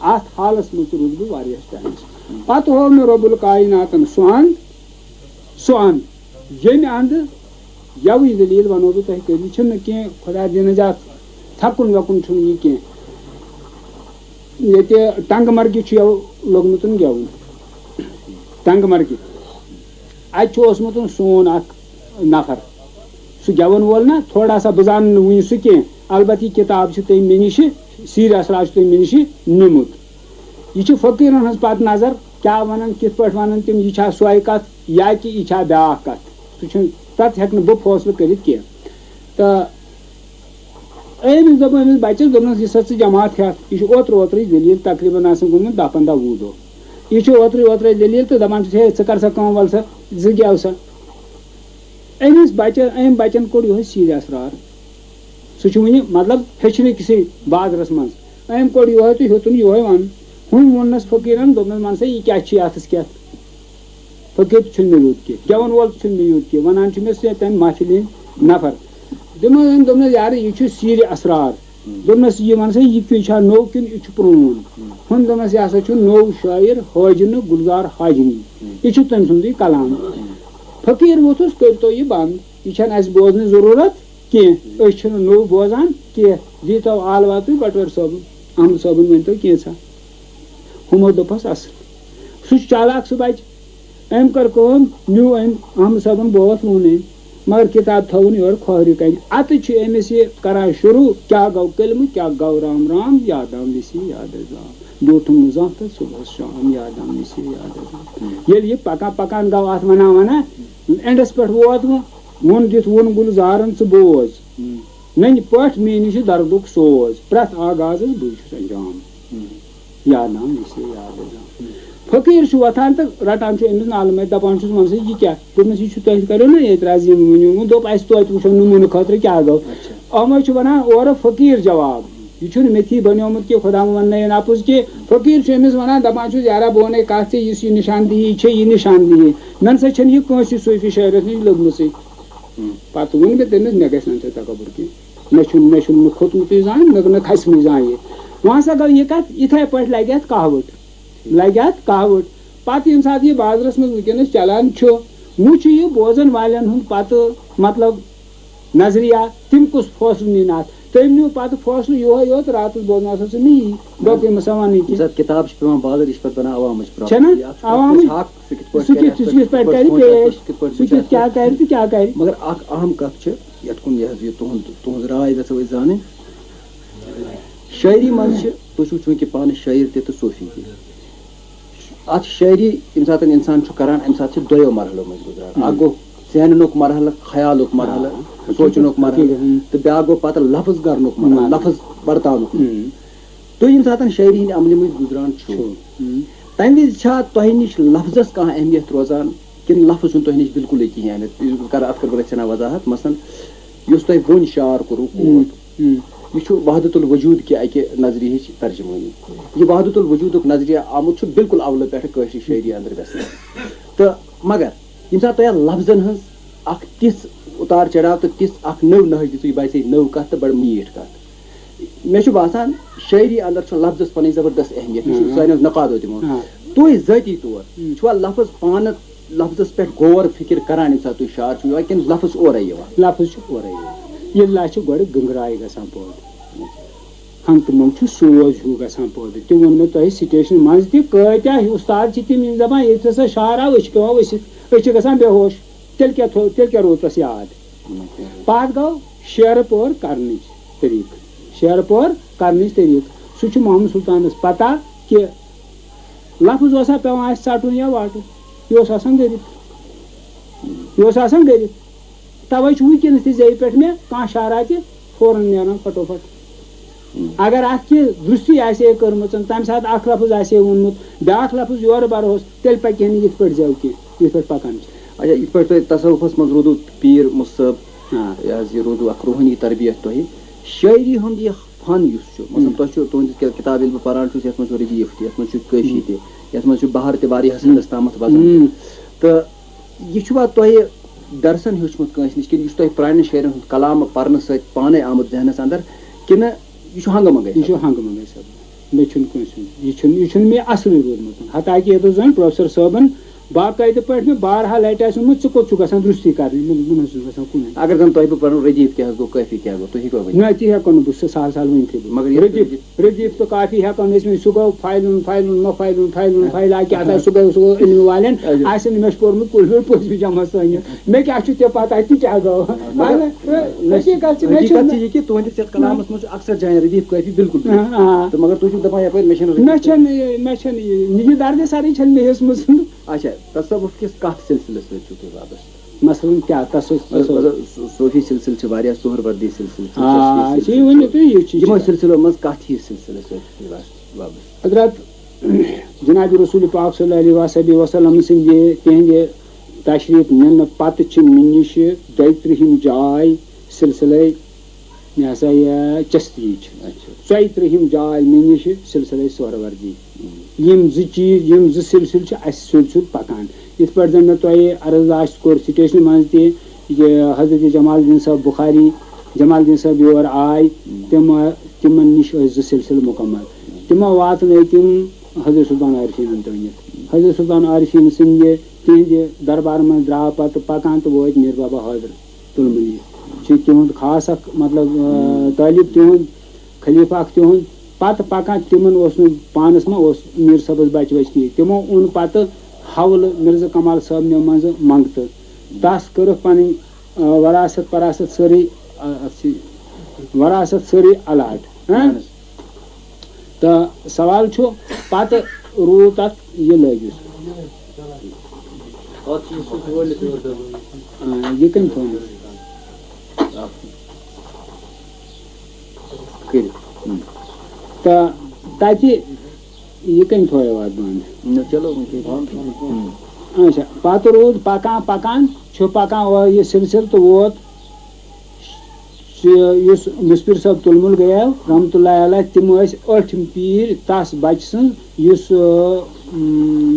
اَتھ حالَس منٛز تہِ روٗدُس بہٕ واریاہَس ٹایمَس۔ پَتہٕ ہوو مےٚ رۄب الکایناتَن سُہ اَنٛد، سُہ اَنٛد، ییٚمہِ اَنٛدٕ یَوٕچ دٔلیٖل وَنو بہٕ تۄہہِ، کٔرِتھ چھِنہٕ کینٛہہ، خۄدا دِنہٕ زِ اَتھ تھَکُن وٮ۪کُن چھُنہٕ یہِ کینٛہہ۔ ییٚتہِ ٹنٛگہٕ مرگہِ چھُ یَوٕ لوٚگمُت گٮ۪وُن، ٹنٛگہٕ مرگہِ۔ اَتہِ چھُ اوسمُت سون اَکھ نفر، سُہ گٮ۪وَن وول نا، تھوڑا سا، بہٕ زانہٕ نہٕ وٕنہِ سُہ کینٛہہ، البتہ یہِ کِتاب چھِ تٔمۍ مےٚ نِشہِ، سیٖر اسرار چھُ تٔمۍ مےٚ نِشہِ نیوٗمُت۔ یہِ چھِ فقیٖرَن ہٕنٛز پَتہٕ نظر، کیٛاہ وَنَن، کِتھ پٲٹھۍ وَنَن تِم، یہِ چھا سۄے کَتھ یا کہِ یہِ چھا بیٛاکھ کَتھ، سُہ چھُنہٕ، تَتھ ہٮ۪کہٕ نہٕ بہٕ فٲصلہٕ کٔرِتھ کینٛہہ۔ تہٕ أمِس دوٚپ أمِس بَچَس، دوٚپنَس، "یہِ سا ژٕ جماعت ہٮ۪تھ، یہِ چھُ اوترٕ اوترٕے ذٔلیٖل، تقریٖباً آسَن گوٚمُت دَہ پنٛداہ وُہ دۄہ۔ یہِ چھُ اوترٕے اوترَے ذٔلیٖل تہٕ دَپان چھُس، ہے، ژٕ کَر سا کٲم، وَل سا، زٕ گٮ۪و سا۔" أمِس بَچَن، أمۍ بَچَن کوٚڑ یِہوٚے سیٖرِ اَسرار۔ سُہ چھُ وٕنہِ، مطلب، ہیٚچھنہٕ کِسٕے بازرَس منٛز۔ أمۍ کوٚڑ یِہوٚے تہٕ ہیوٚتُن یِہوٚے وَنُن۔ ہُمۍ ووٚننَس فقیٖرَن، دوٚپنَس، "وَن سا، یہِ کیٛاہ چھِ اَتھَس کٮ۪تھ؟" فقیٖر تہِ چھُنہٕ مےٚ یوٗت کینٛہہ، گٮ۪وَن وول تہِ چھُنہٕ مےٚ یوٗت کینٛہہ، وَنان چھُ مےٚ سُہ تَمہِ محفِلہِ ہِنٛدۍ نفر۔ تِمو أمۍ دوٚپنَس، "یارٕ، یہِ چھُ سیٖرِ اَسرار۔" دوٚپنَس، "یہِ وَن سا، یہِ کیٛاہ چھا نوٚو کِنہٕ یہِ چھُ پرٛون؟" ہُم دوٚپنَس، "یہِ ہسا چھُ نوٚو شٲعر حٲجنہٕ گُلزار حاجنی۔ یہِ چھُ تٔمۍ سُنٛدُے کلام۔" فقیٖر ووٚتھُس، "کٔرۍتو یہِ بنٛد، یہِ چھَنہٕ اَسہِ بوزنٕچ ضروٗرت کینٛہہ، أسۍ چھِنہٕ نوٚو بوزان کینٛہہ، دیٖتو آلوا تُہۍ بٹوٲرۍ صٲبُن، احمد صٲبُن ؤنۍتو کینٛژھا۔" ہُمو دوٚپہَس، "اَصٕل۔" سُہ چھُ چالاک سُہ بَچہٕ۔ أمۍ کٔر کٲم، نیوٗ أمۍ احمد صٲبُن بٲتھ، ووٚن أمۍ، مگر کِتاب تھٲوٕن یورٕ کھوہرِ کَنہِ۔ اَتہِ چھُ أمِس یہِ کران شروٗع، کیٛاہ گوٚو کلمہٕ، کیٛاہ گوٚو رام رام، یادام وِسی یاد ازام۔ بیوٗٹھُم نہٕ زانٛہہ تہٕ صُبحَس شام، یادام وِسی یاد ازام۔ ییٚلہِ یہِ پَکان پَکان گوٚو اَتھ وَنان وَنان، اینڈَس پٮ۪ٹھ ووت وۄنۍ، ووٚن دِتھ ووٚن گُلزارَن، "ژٕ بوز، نٔنۍ پٲٹھۍ میٛٲنِس چھُ دردُک سوز، پرٛٮ۪تھ آغازَس بٕے چھُس انجام۔" یادام وِسی یاد ازام۔ فقیٖر چھُ وۄتھان تہٕ رَٹان چھُ أمِس نالہٕ مَتہِ، دَپان چھُس، "وَن سا، یہِ کیٛاہ؟" دوٚپمَس، "یہِ چھُ تۄہہِ کَریو نہ ییٚتہِ رَزِ یِم ؤنِو، وۄنۍ دوٚپ اَسہِ توتہِ وٕچھو نموٗنہٕ خٲطرٕ کیٛاہ گوٚو۔" اَتھ منٛز چھُ وَنان اورٕ فقیٖر جواب، یہِ چھُنہٕ میٚتھی بَنیومُت کینٛہہ، خۄدا وَننٲیِن اَپُز کینٛہہ۔ فقیٖر چھُ أمِس وَنان، دَپان چھُس، "یارا، بہٕ وَنے کَتھ ژےٚ، یُس یہِ نِشاندِہی چھےٚ، یہِ نِشاندِہی۔ مےٚ نہ سا چھَنہٕ یہِ کٲنٛسہِ صوٗفی شٲعرَس نِش لٔبمٕژٕے۔" پَتہٕ ووٚن مےٚ تٔمِس، "مےٚ گژھِ نہٕ اَمہِ سۭتۍ تکبر کینٛہہ۔ مےٚ چھُنہٕ، مےٚ چھُنہٕ نہٕ کھوٚتمُت یہِ زانٛہہ، مےٚ نہ کھَسہِ مٕے زانٛہہ یہِ۔" وۄنۍ ہسا گوٚو یہِ کَتھ، یِتھَے پٲٹھۍ لَگہِ اَتھ کہوٕٹ۔ لَگہِ اَتھ کہوٕٹ۔ پَتہٕ ییٚمہِ ساتہٕ یہِ بازرَس منٛز وٕنکیٚنَس چَلان چھُ، وۄنۍ چھُ یہِ بوزَن والٮ۪ن ہُنٛد پَتہٕ، مطلب، نظریہ، تِم کُس فٲصلہٕ نِن اَتھ؟ تٔمۍ نیوٗ پَتہٕ فٲصلہٕ یِہوٚے یوت، راتَس بوزناوسا ژٕ مےٚ یی، باقٕے مہ سا وَنٕے ییٚمہِ کینٛہہ۔ ساتہٕ کِتاب چھِ پٮ۪وان بازر، یہِ چھِ پَتہٕ بَنان عوامٕچ پرٛاپَرٹی۔ چھَنہ؟ اَتھ چھُ پرٛٮ۪تھ عوامٕچ کُنہِ حق، سُہ کِتھ پٲٹھۍ سُہ کَرِ کِتھ، اَتھ سُہ پٮ۪ٹھ، کِتھ پٲٹھۍ سُہ کِتھ پٲٹھۍ سونٛچہِ اَتھ، پٮ۪ٹھ، سُہ کِتھ پٲٹھۍ سُہ وٕچھِ کِتھ اَتھ کیٛاہ پٮ۪ٹھ۔ کَرِ تہٕ کیٛاہ کَرِ؟ مگر اَکھ اہم کَتھ چھِ، یَتھ کُن یہِ حظ یہِ تُہُنٛد، تُہٕنٛز راے گژھو أسۍ زانٕنۍ۔ شٲعری منٛز چھِ، تُہۍ چھِو چوٗنٛکہِ پانہٕ شٲعر تہِ تہٕ صوٗفی تہِ۔ اَتھ شٲعری ییٚمہِ ساتہٕ اِنسان چھُ کَران، اَمہِ ساتہٕ چھِ دۄیو مرحلو مٔنٛزۍ گُزران۔ اَکھ گوٚو ذہنُک مرحلہٕ، خیالُک مرحلہٕ، آ، سونٛچنُک مرحلہٕ، حقیٖقت۔ تہٕ بیٛاکھ گوٚو پَتہٕ لفظ گَرنُک مرحلہٕ، مرحلہٕ۔ لفظ ورتاونُک۔ تُہۍ ییٚمہِ ساتہٕ شٲعری ہِنٛدِ عملہِ مٔنٛزۍ گُزران چھِو، چھِو۔ تَمہِ وِزِ چھا تۄہہِ نِش لفظس کانٛہہ اہمیت روزان کِنہٕ لفظ چھُنہٕ تۄہہِ نِش بِلکُلٕے کِہیٖنۍ اہمیت؟ یہِ کَرٕ، اَتھ کَرٕ بہٕ رَژھِ ہنا وضاحت۔ مثلاً، یُس تۄہہِ وۄنۍ شعر کوٚروٕ quote، یہِ چھُ وحدت الوجود کہِ اَکہِ نظریہٕچ ترجمٲنی۔ یہِ وحدت الوجودُک نظریہ آمُت چھُ بِلکُل اَولہٕ پٮ۪ٹھٕ کٲشرِ شٲعری اَندر گژھنہٕ۔ تہٕ مگر ییٚمہِ ساتہٕ تۄہہِ اَتھ لفظن ہٕنٛز اَکھ تِژھ اُتار چڑاو تہٕ تِژھ اَکھ نٔو نہج دِژٕو، یہِ باسے نٔو کَتھ تہٕ بَڑٕ میٖٹھ کَتھ۔ مےٚ چھُ باسان، شٲعری اندر چھُ لفظس پنٕنۍ زبردست اہمیت، یہِ چھُ آ۔ سانیو نقادو تہِ ووٚن۔ آ۔ تُہۍ ذٲتی طور ہم۔ چھُوا لفظ پانہٕ لفظس پٮ۪ٹھ غور فکر کران ییٚمہِ ساتہٕ تُہۍ شعر چھِو یِوان، کِنہٕ لفظ چھُ اورے یِوان؟ لفظ چھُ اورے یِوان۔ یہِ لفظ چھُ گۄڈٕ گنٛگراے گژھان پٲدٕ۔ ہنٛگتہٕ منٛگہٕ چھُ سوز ہیوٗ گژھان پٲدٕ۔ تہِ ووٚن مےٚ تۄہہِ سٹیشنہِ منٛز تہِ، کۭتیاہ استاد چھِ تِم، یِم دپان، ییٚتہِ ہسا شعر آو، أسۍ چھِ پٮ۪وان ؤسِتھ، أسۍ چھِ گژھان بے ہوش۔ تیٚلہِ کیٛاہ تھوٚو، تیٚلہِ کیٛاہ روٗد تَس یاد؟ پَتہٕ گوٚو شعرٕ پٲر کَرنٕچ طریٖقہٕ۔ شعرٕ پٲر کَرنٕچ طریٖقہٕ۔ سُہ چھُ محمد سُلطانَس پَتہ کہِ لفظ اوسا پٮ۪وان اَسہِ ژَٹُن یا واٹُن۔ یہِ اوس آسان گٔرِتھ۔ یہِ اوس آسان گٔرِتھ۔ تَوَے چھُ وٕنکیٚنَس تہِ زیٚیہِ پٮ۪ٹھ مےٚ کانٛہہ شعرا تہِ فوراً نیران پھٹوفٹ۔ اگر اَتھ کینٛہہ درستی آسہِ ہے کٔرمٕژ، تَمہِ ساتہٕ اَکھ لفظ آسہِ ہے ووٚنمُت، بیٛاکھ لفظ یورٕ بَرہوس، تیٚلہِ پَکہِ ہے نہٕ یِتھ پٲٹھۍ زٮ۪و کینٛہہ، یِتھ پٲٹھۍ پَکان چھِ۔ اچھا، یِتھ پٲٹھۍ تۄہہِ تصوفس منٛز روٗدوٕ پیٖر مُصٲب، آ۔ یہِ حظ یہِ روٗدوٕ اکھ روحٲنی تربیت تۄہہِ۔ شٲعری ہُنٛد یہِ فن یُس چھُ، مثلاً، ہُم۔ تۄہہِ چھُ تُہٕنٛدِ کہِ-، کِتابہِ ییٚلہِ بہٕ پَران چھُس، یَتھ منٛز چھُ ردیٖف تہِ، یَتھ منٛز چھُ کٲفی ہُم۔ تہِ، یَتھ منٛز چھُ بحر تہِ واریاہَس ہُم۔ حدس تامَتھ وَزن تہِ۔ ہُم۔ تہٕ یہِ چھُوا تۄہہِ درسن ہیوٚچھمُت کٲنٛسہِ نِش، کِنہٕ یہِ چھُ تۄہہِ پرٛانٮ۪ن شٲعرن ہُنٛد کلام پرنہٕ سۭتۍ پانے آمُت ذہنس اندر، کِنہٕ یہِ چھُ ہنٛگہٕ منٛگَے یہِ چھُ سپدان؟ ہنٛگہٕ منٛگَے سپدان۔ مےٚ چھُنہٕ کٲنٛسہِ ہُنٛد، یہِ چھُنہٕ، یہِ چھُنہٕ مےٚ اصلٕے روٗدمُت۔ حتیٰ کہِ ییٚتہِ اوس زَن پروفیسر صٲبن باقٲعدٕ پٲٹھۍ مےٚ بارہا لٹہِ آسہِ ووٚنمُت، "ژٕ کوٚت چھُکھ گژھان درُستٕے کرنہِ؟" مےٚ دوٚپُس، "بہٕ نہ حظ چھُس گژھان کُنُے۔" اگر زن تۄہہِ بہٕ پرُن ردیف کیٛاہ حظ گوٚو، کٲفی کیٛاہ گوٚو، تُہۍ ہیٚکوا ؤنِتھ؟ نہ، تہِ ہٮ۪کو نہٕ بہٕ سُہ سہل سہل ؤنِتھٕے بہٕ۔ مگر یہِ ردیف، ردیف تہٕ کافی ہٮ۪کو نہٕ أسۍ ؤنِتھ۔ سُہ گوٚو فاینل، فاینل، مہ فاینل، فاینل، فاینل، آ، کیٛاہ تام، سُہ گوٚو، سُہ گوٚو علمہٕ والٮ۪ن۔ اچھا۔ آسن مےٚ چھُ پوٚرمُت کُلۍ ہیوٚر پوٚز بہٕ جمع سٲنِس۔ مےٚ کیٛاہ چھُ تہِ پتہ تہِ کیٛاہ گوٚو؟ مگر اہن، حقیٖقت چھِ، مےٚ چھُنہٕ حقیٖقت چھِ یہِ کہِ تُہٕنٛدِس یَتھ کلامس منٛز چھُ اکثر جایَن ردیف کٲفی بِلکُل، بِلکُل۔ آ، آ۔ تہٕ مگر تُہۍ چھِو دَپان یَپٲرۍ مےٚ چھَنہٕ ردیف مےٚ چھَنہٕ یہِ، مےٚ چھَنہٕ یہِ، یہِ دردِ سرٕے چھَنہٕ مےٚ ہیٚژمٕژ۔ اچھا، تصوف کِس کتھ سلسلس سۭتۍ چھِو تُہۍ وابستہٕ؟ مثلاً کیٛاہ تصوف، مطلب، تصوف؟ مطلب، صو-، صوفی سلسلہٕ چھِ واریاہ، سہروردی سلسلہٕ چھِ، آ، چشتی چھِ، یہِ سلسلہٕ ؤنِو چھِ۔ تُہۍ، یہِ چھِ یِمو سلسلو منٛز کتھ ہِوِس سلسلس سۭتۍ چھِو تُہۍ وابستہٕ؟ حضرت جناب رسول پاک صلی اللہ علیہ وآلہ وسلم سٕنٛدِ تِہنٛدِ تشریف نِنہٕ پتہٕ چھِ مےٚ نِش دۄیہِ ترٕٛہِم جاے سلسلے، یہِ ہسا یہِ چشتی چھِ۔ اچھا۔ ژۄیہِ ترٕٛہِم جاے مےٚ نِش سلسلے سہروردی۔ ہم۔ یِم زٕ چیٖز، یِم زٕ سلسلہٕ چھِ اَسہِ سیوٚد سیوٚد پکان۔ یِتھ پٲٹھۍ زن مےٚ تۄہہِ عرض آسہِ کوٚر سٹیشنہِ منٛز تہِ، یہِ حضرت جمال الدین صٲب بخاری، جمال الدین صٲب یور آے، ہم۔ تِم، تِمن نِش ٲسۍ زٕ سلسلہٕ مکمل۔ تِمو واتنٲے تِم حضرت سلطان عارفینن تام۔ حضرت سلطان عارفین سٕنٛدِ تِہنٛدِ دربار منٛز درٛاو پتہٕ پکان تہٕ وٲتۍ میر بابا حٲدر تُلمُلی۔ چھِ تِہُنٛد خاص اکھ، مطلب، آ، طٲلب تِہُنٛد، خلیفہ اکھ تِہُنٛد۔ پتہٕ پکان تِمن اوس نہٕ پانس ما اوس میر صٲبس بچہِ وچہِ کینٛہہ۔ تِمو اوٚن پتہٕ حولہٕ مرزا کمال صٲبنہِ منٛزٕ منٛگتہٕ۔ تس کٔرٕکھ پنٕنۍ، آ، وراثت پراثت سٲرٕے، آ، اتھ چھِ وراثت سٲرٕے الاٹ۔ ہاں؟ اہن حظ۔ تہٕ سوال چھُ، پتہٕ روٗد تتھ یہِ لٲگِتھ۔ آ، یہِ کٔمۍ تھوٚو؟ کٔرِتھ۔ ہم۔ تہٕ تتہِ یہِ کٔمۍ تھوٚو اتھ بنٛد؟ نہ، چلو، وۄنۍ کیٛاہ چھُ؟ ہم۔ اچھا، پتہٕ روٗد پکان پکان، چھُ پکان اورٕ یہِ سلسلہٕ تہٕ ووت سُہ یُس مُسفِر صٲب تُلمُل گٔیو رحمتہ اللہ علیہ، تِم ٲسۍ ٲٹھِم پیٖر تَس بَچہِ سٕنٛز، یُس، آ، م،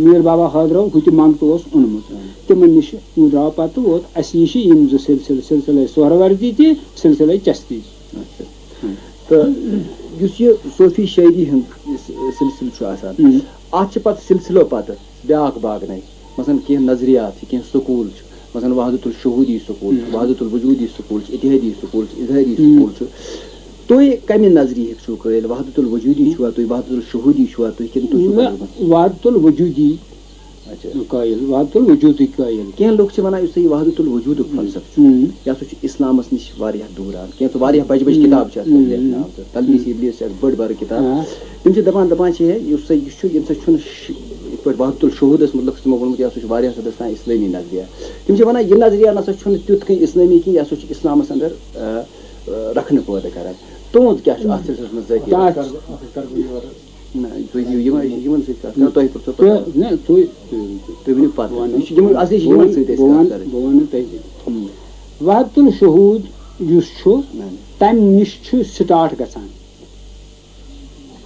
میٖر بابا حٲدرو ہُتہِ منٛگتہٕ اوس اوٚنمُت۔ تِمَن نِش درٛاو پَتہٕ ووت اَسہِ نِش یِم زٕ سلسلہٕ، سلسلے سہروردی تہِ، سلسلے چشتی۔ اچھا۔ تہٕ یُس یہِ صوفی شٲعری ہُنٛد یُس سلسلہٕ چھُ آسان، ہم۔ اَتھ چھِ پَتہٕ سلسلو پَتہٕ بیٛاکھ باغ نَے۔ مثلاً کینٛہہ نظریات چھِ، کینٛہہ سکوٗل چھِ، مثلاً وحدت الشہودی سکوٗل چھُ، ہم۔ وحدت الوجودی سکوٗل چھُ، اتحادی سکوٗل چھُ، اظہاری ہم۔ سکوٗل چھُ۔ تُہۍ کَمہِ نظریہٕکۍ چھِو قٲیِل؟ وحدت الوجودی چھِوا تُہۍ؟ وحدت الشہودی چھِوا تُہۍ؟ کِنہٕ تُہۍ چھِو نہ، بدل کانٛہہ؟ وحدت الوجودی اچھا۔ قٲیِل، وحدت الوجودٕکۍ قٲیِل۔ کینٛہہ لُکھ چھِ وَنان یُس سا یہِ وحدت الوجودُک ہم۔ فلسفہٕ چھُ، ہم۔ یہِ ہسا چھُ اِسلامَس نِش واریاہ دوٗر آمُت۔ کینٛہہ چھُ واریاہ بَجہِ بَجہِ ہم۔ کِتاب چھِ اَتھ پٮ۪ٹھ ہم۔ لیکھنہٕ آمژٕ۔ تلبیس ابلیس چھِ اَکھ بٔڑ بارٕ کِتاب۔ آ۔ تِم چھِ دَپان، دَپان چھِ ہے، یُس سا یہِ چھُ، ییٚمہِ سۭتۍ چھُنہٕ ش-، یِتھ پٲٹھۍ وحدت الشہوٗدَس مُتعلِق چھُ تِمو ووٚنمُت، یہِ ہسا چھُ واریاہ حدس تام اِسلٲمی نظریہ۔ تِم چھِ وَنان، یہِ نظریہ نہ سا چھُنہٕ تیُتھ کٔنۍ اِسلٲمی کینٛہہ، یہِ ہسا چھُ اِسلامَس اَندَر، آ، آ، رخنہٕ پٲدٕ کران۔ تُہُنٛد کیٛاہ چھُ اَتھ سلسلس منٛز ذٲتی تَتھ رخنہٕ؟ نہ، تُہۍ یِیِو یِمن، یِمن سۭتۍ کَتھ کرو، تۄہہِ پرٛژھو تہٕ پَتہٕ۔ نہ، تُہۍ، تُہۍ ؤنِو پَتہٕ۔ بہٕ وَنہٕ، یہِ چھِ یِمن، اَصلی چھِ بہٕ یِمن وَنہٕ، سۭتۍ أسۍ بہٕ کَتھ وَنہٕ، کَرٕنۍ۔ بہٕ وَنہٕ تۄہہِ۔ ہُم۔ وحدت الشہود یُس چھُ، اہن۔ تَمہِ نِش چھُ start گژھان۔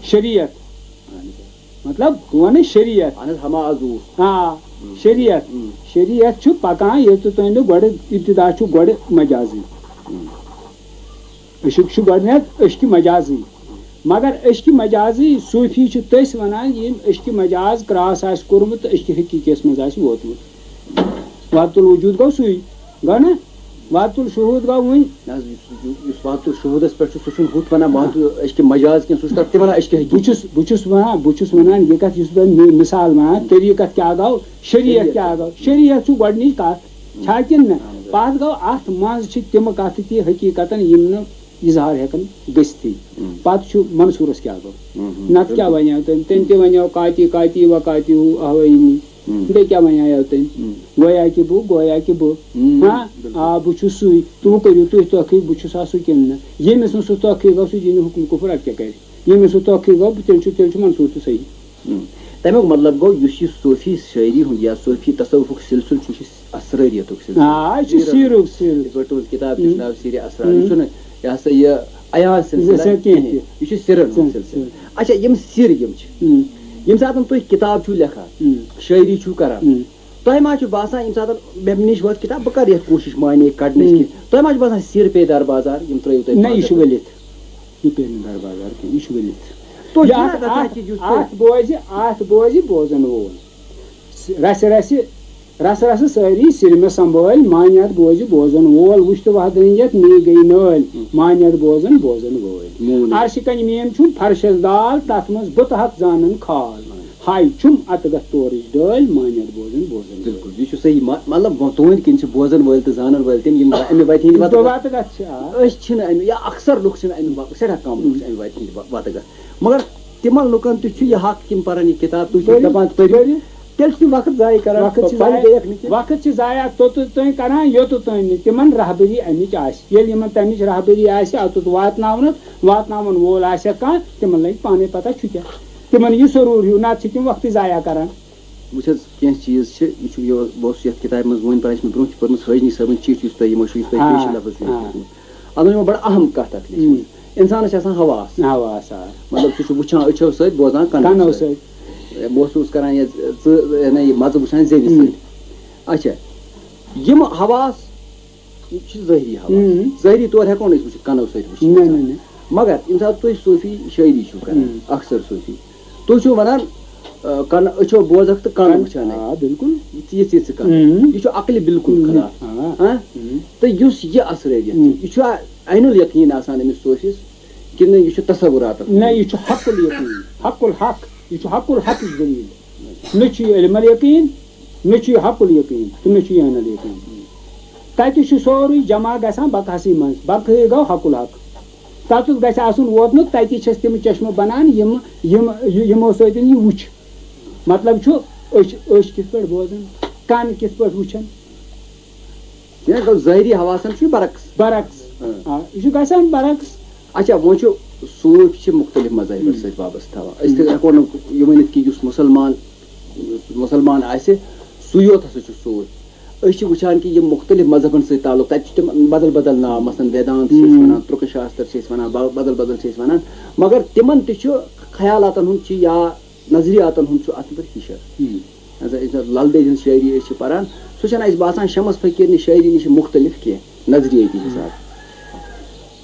شریعت۔ اہن حظ۔ مطلب، بہٕ وَنہٕ شریعت۔ اہن حظ، ہما از اوس۔ آ، ہم۔ شریعت۔ ہم۔ شریعت چھُ پکان، ییٚلہِ تہِ تُہۍ نہٕ گۄڈٕ، ابتدا چھُ گۄڈٕ مجازی۔ ہم۔ عشق چھُ گۄڈٕنٮ۪تھ عشقِ مجازی۔ مگر عشقِ مجازی، صوٗفی چھِ تٔسۍ وَنان، ییٚمۍ عشقِ مجاز cross آسہِ کوٚرمُت تہٕ عشقِ حقیٖقیَس منٛز آسہِ ووتمُت۔ وحدت الوجود گوٚو سُے، گوٚو نا؟ وحدت الشہود گوٚو وُنۍ۔ نہ حظ، یُس، یُس وحدت الشہودس پٮ۪ٹھ چھُ، سُہ چھُنہٕ ہُتھ وَنان وحدت عشقِ مجاز کینٛہہ، سُہ چھُ تَتھ تہِ وَنان عشقِ حقیٖقی۔ بہٕ چھُس، بہٕ چھُس وَنان، بہٕ چھُس وَنان، یہِ کَتھ، یُس تۄہہِ مِ-، مِثال وَنان، طریٖقت کیٛاہ گوٚو، شریعت کیٛاہ گوٚو؟ شریعت چھُ گۄڈٕنِچ کَتھ، چھا کِنہٕ نہ؟ اہن حظ۔ پَتہٕ گوٚو اَتھ منٛز چھِ تِمہٕ کَتھٕ تہِ حقیٖقتاً یِم نہٕ اظہار ہٮ۪کَن گٔژھتھٕے۔ اۭں۔ پَتہٕ چھُ منصوٗرَس کیٛاہ گوٚو؟ اۭں، اۭں، نَتہٕ کیٛاہ بِلکُل۔ وَنیو تٔمۍ؟ تٔمۍ تہِ وَنیو، "کاتی کاتی و کاتی ہو احوینی۔" اۭں۔ بیٚیہِ کیٛاہ وَنیو تٔمۍ؟ اۭں۔ "گویا کہِ بہٕ، گویا کہِ بہٕ۔" اۭں، ہاں؟ بِلکُل۔ آ، بہٕ چھُس سُے۔ تہٕ وۄنۍ کٔرِو تُہۍ تحقیٖق، بہٕ چھُسا سُہ کِنہٕ نہ؟ ییٚمِس نہٕ سُہ تحقیٖق گوٚو، سُہ دِنہٕ حُکمِ کُفر، اَدٕ کیٛاہ کَرِ؟ ییٚمِس سُہ تحقیٖق گوٚو، تیٚلہِ چھُ، تیٚلہِ چھُ منصوٗر تہِ صحیح۔ اۭں۔ تَمیُک مطلب گوٚو، یُس یہِ صوفی شٲعری ہُنٛد یا صوفی تصوفُک سلسلہٕ چھُ، یہِ چھُ اسرٲریتُک سلسلہٕ۔ آ، یہِ چھُ سیٖرن سیٖرُک ہُنٛد۔ سلسلہٕ۔ یِتھ پٲٹھۍ تُہٕنٛز کِتاب تہِ چھُ ہُم۔ ناو سیٖرِ اسرار۔ یہِ ہُم۔ چھُنہٕ، یہِ ہسا یہِ عیاض سلسلہٕ سلسلہٕ کینٛہہ کِہیٖنۍ۔ تہِ۔ یہِ چھُ سِرن ہُنٛد سِر، سلسلہٕ۔ سِر۔ اچھا، یِم سِر یِم چھِ، ہُم۔ ییٚمہِ ساتہٕ تُہۍ کِتاب چھِو لیکھان، ہُم۔ شٲعری چھِو کران، ہُم۔ تۄہہِ ما چھُ باسان ییٚمہِ ساتہٕ مےٚ نِش وٲژ کِتاب، بہٕ کرٕ یَتھ کوٗشِش معنی کَڑنٕچ ہُم۔ کینٛہہ، تۄہہِ ما چھُ باسان سِر پیٚیہِ دَر بازار، یِم ترٛٲیِو تۄہہِ نہ، یہِ چھُ پانٛژھ ہَتھ؟ ؤلِتھ۔ یہِ پیٚیہِ نہٕ دَر بازار کینٛہہ، یہِ چھُ ؤلِتھ۔ تُہۍ یہِ چھُو نہ اَتھ، دَپان اَتھ، کہِ یُس تُہۍ اَتھ بوزِ، اَتھ بوزِ بوزَن وول۔ رَسہِ رَسہِ، رَسہٕ رَسہٕ سٲری سِرِ مےٚ سنبھٲلۍ، مانیت بوزِ بوزن وول، وُچھ تہٕ وَدٲنِیت مے گٔے نٲلۍ، مانیت بوزن بوزن وٲلۍ۔ مون۔ عرشہِ کنہِ میم چھُم فرشس دال، تَتھ منٛز بُتہٕ ہَتھ زانن کھال۔ ہاے چھُم اَتہٕ گژھ تورٕچ ڈٲلۍ، مانیت بوزن بوزن وٲلۍ۔ بِلکُل، یہِ چھُ صحیح۔ مہ-، مطلب، وۄنۍ تُہٕنٛدۍ کِنۍ چھِ بوزن وٲلۍ تہٕ زانن وٲلۍ تِم، یِم اَمہِ وَتہِ ہِنٛدۍ وَتہٕ وَتہٕ گژھ چھِ، آ۔ أسۍ چھِنہٕ اَمہِ، یا اَکثر لُکھ چھِنہٕ اَمہِ وَ-، سٮ۪ٹھاہ کَم لُکھ چھِ اَمہِ وَتہِ ہِنٛدۍ وَ-، وَتہٕ گژھ۔ مگر تِمن لُکن تہِ چھُ یہِ حق، تِم پَرن یہِ کِتاب، تُہۍ چھِو پٔرِو، دَپان پٔرِو۔ پٔرِو۔ تیٚلہِ چھُ وقت ضایع کران، وقت چھُ پَنٕنۍ ضایع، بیٚیہِ اکھ نہٕ کینٛہہ۔ وقت چھُ ضایع توٚتتھ تام کران، یوٚتتھ تام نہٕ تِمن رہبری اَمِچ آسہِ۔ ییٚلہِ یِمن تَمِچ رہبری آسہِ، اَتُتھ واتناونُک، واتناوَن وول آسٮ۪کھ کانٛہہ، تِمن لگہِ پانَے پتہ چھُ کیٛاہ۔ تِمن یہِ ضروٗری ہیوٗ، نتہٕ چھِ تِم وقتٕے ضایع کران۔ وٕچھ حظ، کینٛہہ چیٖز چھِ، یہِ چھُ، یہِ بہٕ اوسُس یَتھ کِتابہِ منٛز وۄنۍ پَران، یہِ چھِ مےٚ برونٛہہ تہِ پٔرمٕژ، حٲجنی صٲبٕنۍ چِٹھۍ یُس تۄہہِ یِمو چھُ، یُس تۄہہِ آ، پیشہِ لفظ چھُ آ۔ لیکھمُت۔ اَتھ منٛز چھِ مےٚ بڑٕ اہم کَتھ اَکھ لیکھمٕژ۔ ہم۔ اِنسانَس چھِ آسان حواس۔ حواس، آ۔ مطلب، سُہ چھُ وٕچھان أچھو سۭتۍ، بوزان کَنو کَنو سۭتۍ۔ سۭتۍ۔ محسوٗس کران یہِ ژٕ، یعنی یہِ مَزٕ وٕچھان زیٚوِ ہم۔ سۭتۍ۔ اچھا، یِم حواس، یہِ چھِ ظٲہری حواس۔ ہم۔ ظٲہری طور ہٮ۪کو نہٕ أسۍ وٕچھِتھ، کَنو سۭتۍ وٕچھِتھ نہ، اِنسان۔ نہ، نہ۔ مگر ییٚمہِ ساتہٕ تُہۍ صوٗفی شٲعری چھِو کران، ہم۔ اکثر صوٗفی، تُہۍ چھِو وَنان، آ، کَنہٕ، أچھو بوزَکھ تہٕ کَنہٕ کَن-، وٕچھان۔ آ، بِلکُل۔ یِژھ، یِژھ، یِژھ کَتھ۔ ہم۔ یہِ چھُ عقلہِ بِلکُل ہم۔ خلاف۔ آ۔ ہاں؟ ہم۔ تہٕ یُس یہِ اثرٲوِتھ چھُ، ہم۔ یہِ چھُ عین الیقین آسان أمِس صوٗفِس کِنہٕ یہِ چھُ تصوراتَس نہ، منٛز؟ یہِ چھُ حق الیقین، حق الحق، یہِ چھُ حق الحقٕچ دٔلیٖل۔ نہ چھُ یہِ علم الیقین، نہ چھُ یہِ حق الیقین تہٕ نہ چھُ یہِ عین الیقین۔ تَتہِ چھُ سورُے جمع گژھان بقہَسٕے منٛز، بقہٕے گوٚو حق الحق۔ تَتُتھ گژھِ آسُن ووتمُت، تَتی چھَس تِم چشمہٕ بَنان، یِم، یِم، یہِ-، یِمو سۭتۍ یہِ وُچھ۔ مطلب چھُ، أچھ، أچھ کِتھ پٲٹھۍ بوزان، کَن کِتھ پٲٹھۍ وُچھان۔ کینٛہہ گوٚو، ظٲہری حواسن چھُ یہِ برعکس۔ برعکس۔ ہاں۔ آ، یہِ چھُ گژھان برعکس۔ اچھا، وۄنۍ چھُ، صوٗفۍ چھِ مُختٔلِف مذاہبن ہم۔ سۭتۍ وابستہٕ تھاوان۔ أسۍ تہِ ہم۔ ہٮ۪کو نہٕ یہِ ؤنِتھ کہِ یُس مُسلمان، مُسلمان آسہِ، سُے یوت ہسا چھُ صوٗفۍ۔ أسۍ چھِ وٕچھان کہِ یِم مُختٔلِف مذہبن سۭتۍ تعلق، تَتہِ چھِ تِم بدل بدل ناو، مثلاً ویدانت چھِ أسۍ ہم۔ وَنان، ترکہٕ شاستر چھِ أسۍ وَنان، با-، بدل بدل چھِ أسۍ وَنان، مگر تِمن تہِ چھُ خیالاتن ہُنٛد چھُ یا نظریاتن ہُنٛد چھُ اَتھ منٛز ہِشر۔ ہم۔ اَسہِ، اَسہِ لل دٮ۪دِ ہٕنٛز شٲعری أسۍ چھِ پَران، سُہ چھُنہٕ اَسہِ باسان شمس فقیٖر نِش شٲعری نِش چھِ مُختٔلِف کینٛہہ نظریٲتی حِساب۔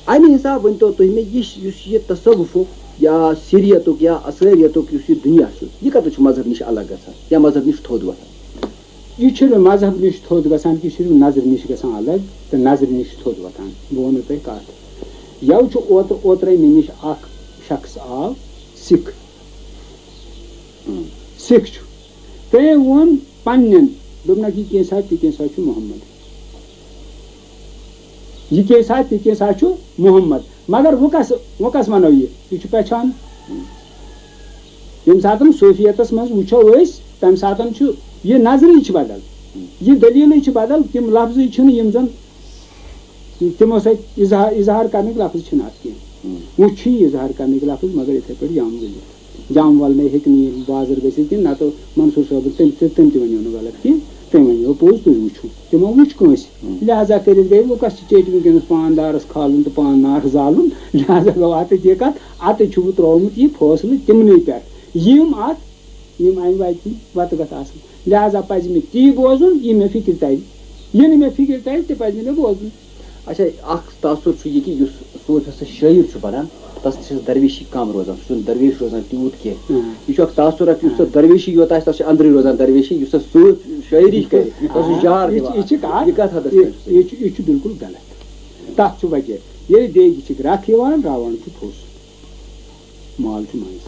اَمہِ حِساب ؤنۍتو تُہۍ مےٚ، یہِ، یُس یہِ تصوفُک یا سیٖریتُک یا اثٲریتُک یُس یہِ دُنیا چھُ، یہِ کَتٮ۪تھ چھُ مذہب نِش الگ گژھان یا مذہب نِش تھوٚد وۄتھان؟ یہِ چھُنہٕ مذہب نِش تھوٚد گژھان، یہِ چھُ نظرِ نِش گژھان الگ تہٕ نظرِ نِش چھُ تھوٚد وۄتھان۔ بہٕ وَنو تۄہہِ کَتھ۔ یَوٕ چھُ اوترٕ، اوترَے مےٚ نِش اَکھ شخص آو، سِکھ۔ سِکھ چھُ۔ تٔمۍ ووٚن پنٛنٮ۪ن، دوٚپنَکھ، "یہِ کینٛژھا تہِ کینٛژھا چھُ محمد۔ یہِ کینٛژھا تہِ کینٛژھا چھُ محمد۔" مگر وۄنۍ کَس، وۄنۍ کَس وَنو یہِ؟ یہِ چھُ پہچان۔ ییٚمہِ ساتہٕ صوفیتَس منٛز وٕچھو أسۍ، تَمہِ ساتہٕ چھُ یہِ نظرٕے چھِ بدل، یہِ دٔلیٖلٕے چھِ بدل، تِم لفظٕے چھِنہٕ یِم زَن تِمو سۭتۍ اظہار، اظہار کرنٕکۍ لفظ چھِنہٕ اَتھ کینٛہہ۔ ہم۔ وۄنۍ چھُ یہِ اظہار کرنٕکۍ لفظ، مگر یِتھَے پٲٹھۍ جام ؤلِتھ۔ جام وَلنَے ہیٚکہِ نہٕ یہِ بازر گٔژھِتھ کینٛہہ، نَتہٕ منصوٗر صٲبَن تٔمۍ تہِ، تٔمۍ تہِ وَنیو نہٕ غلط کینٛہہ، تٔمۍ وَنیو پوٚز، تُہۍ وٕچھِو۔ تِمو وٕچھ کٲنٛسہِ۔ ہم۔ لہذا کٔرِتھ گٔے وۄنۍ کَس چھِ چیٚٹۍ وٕنکیٚنَس پان دارَس کھالُن تہٕ پان نار زالُن؟ لہذا گوٚو اَتٮ۪تھ یہِ کَتھ، اَتٮ۪تھ چھُ وۄنۍ ترٛوومُت یہِ فٲصلہٕ تِمنٕے پٮ۪ٹھ، یِم اَتھ، یِم اَمہِ وَتہِ، وَتہٕ گَتھ آسَن۔ لہذا پَزِ مےٚ تی بوزُن، یہِ مےٚ فِکرِ تَرِ۔ یہِ نہٕ مےٚ فِکرِ تَرِ، تہِ پَزِ نہٕ مےٚ بوزُن۔ اچھا، اکھ تاثر چھُ یہِ کہِ یُس صوٗفۍ ہسا شٲعر چھُ بنان، تَس تہِ چھَس درویشی کم روزان، سُہ چھُنہٕ درویش روزان تیوٗت کینٛہہ۔ اۭں۔ یہِ چھُ اکھ تاثر اکھ، یُس تَس اۭں۔ درویشی یوت آسہِ، تَس چھُ أنٛدرٕے روزان درویشی، یُس تَس صوٗفۍ شٲعری کرِ، تَس چھُ اۭں۔ جار یہِ چھِ، دِوان۔ یہِ چھِ کَتھ، یہِ کَتھ حدس یہِ، تام چھُ صحیح؟ یہِ چھُ، یہِ چھُ بِلکُل غلط۔ تَتھ چھُ وجہ، ییٚلہِ بیٚیہِ چھِ گرٛکھ یِوان، راوان چھُ پھوٚس۔ مال چھُ منٛز۔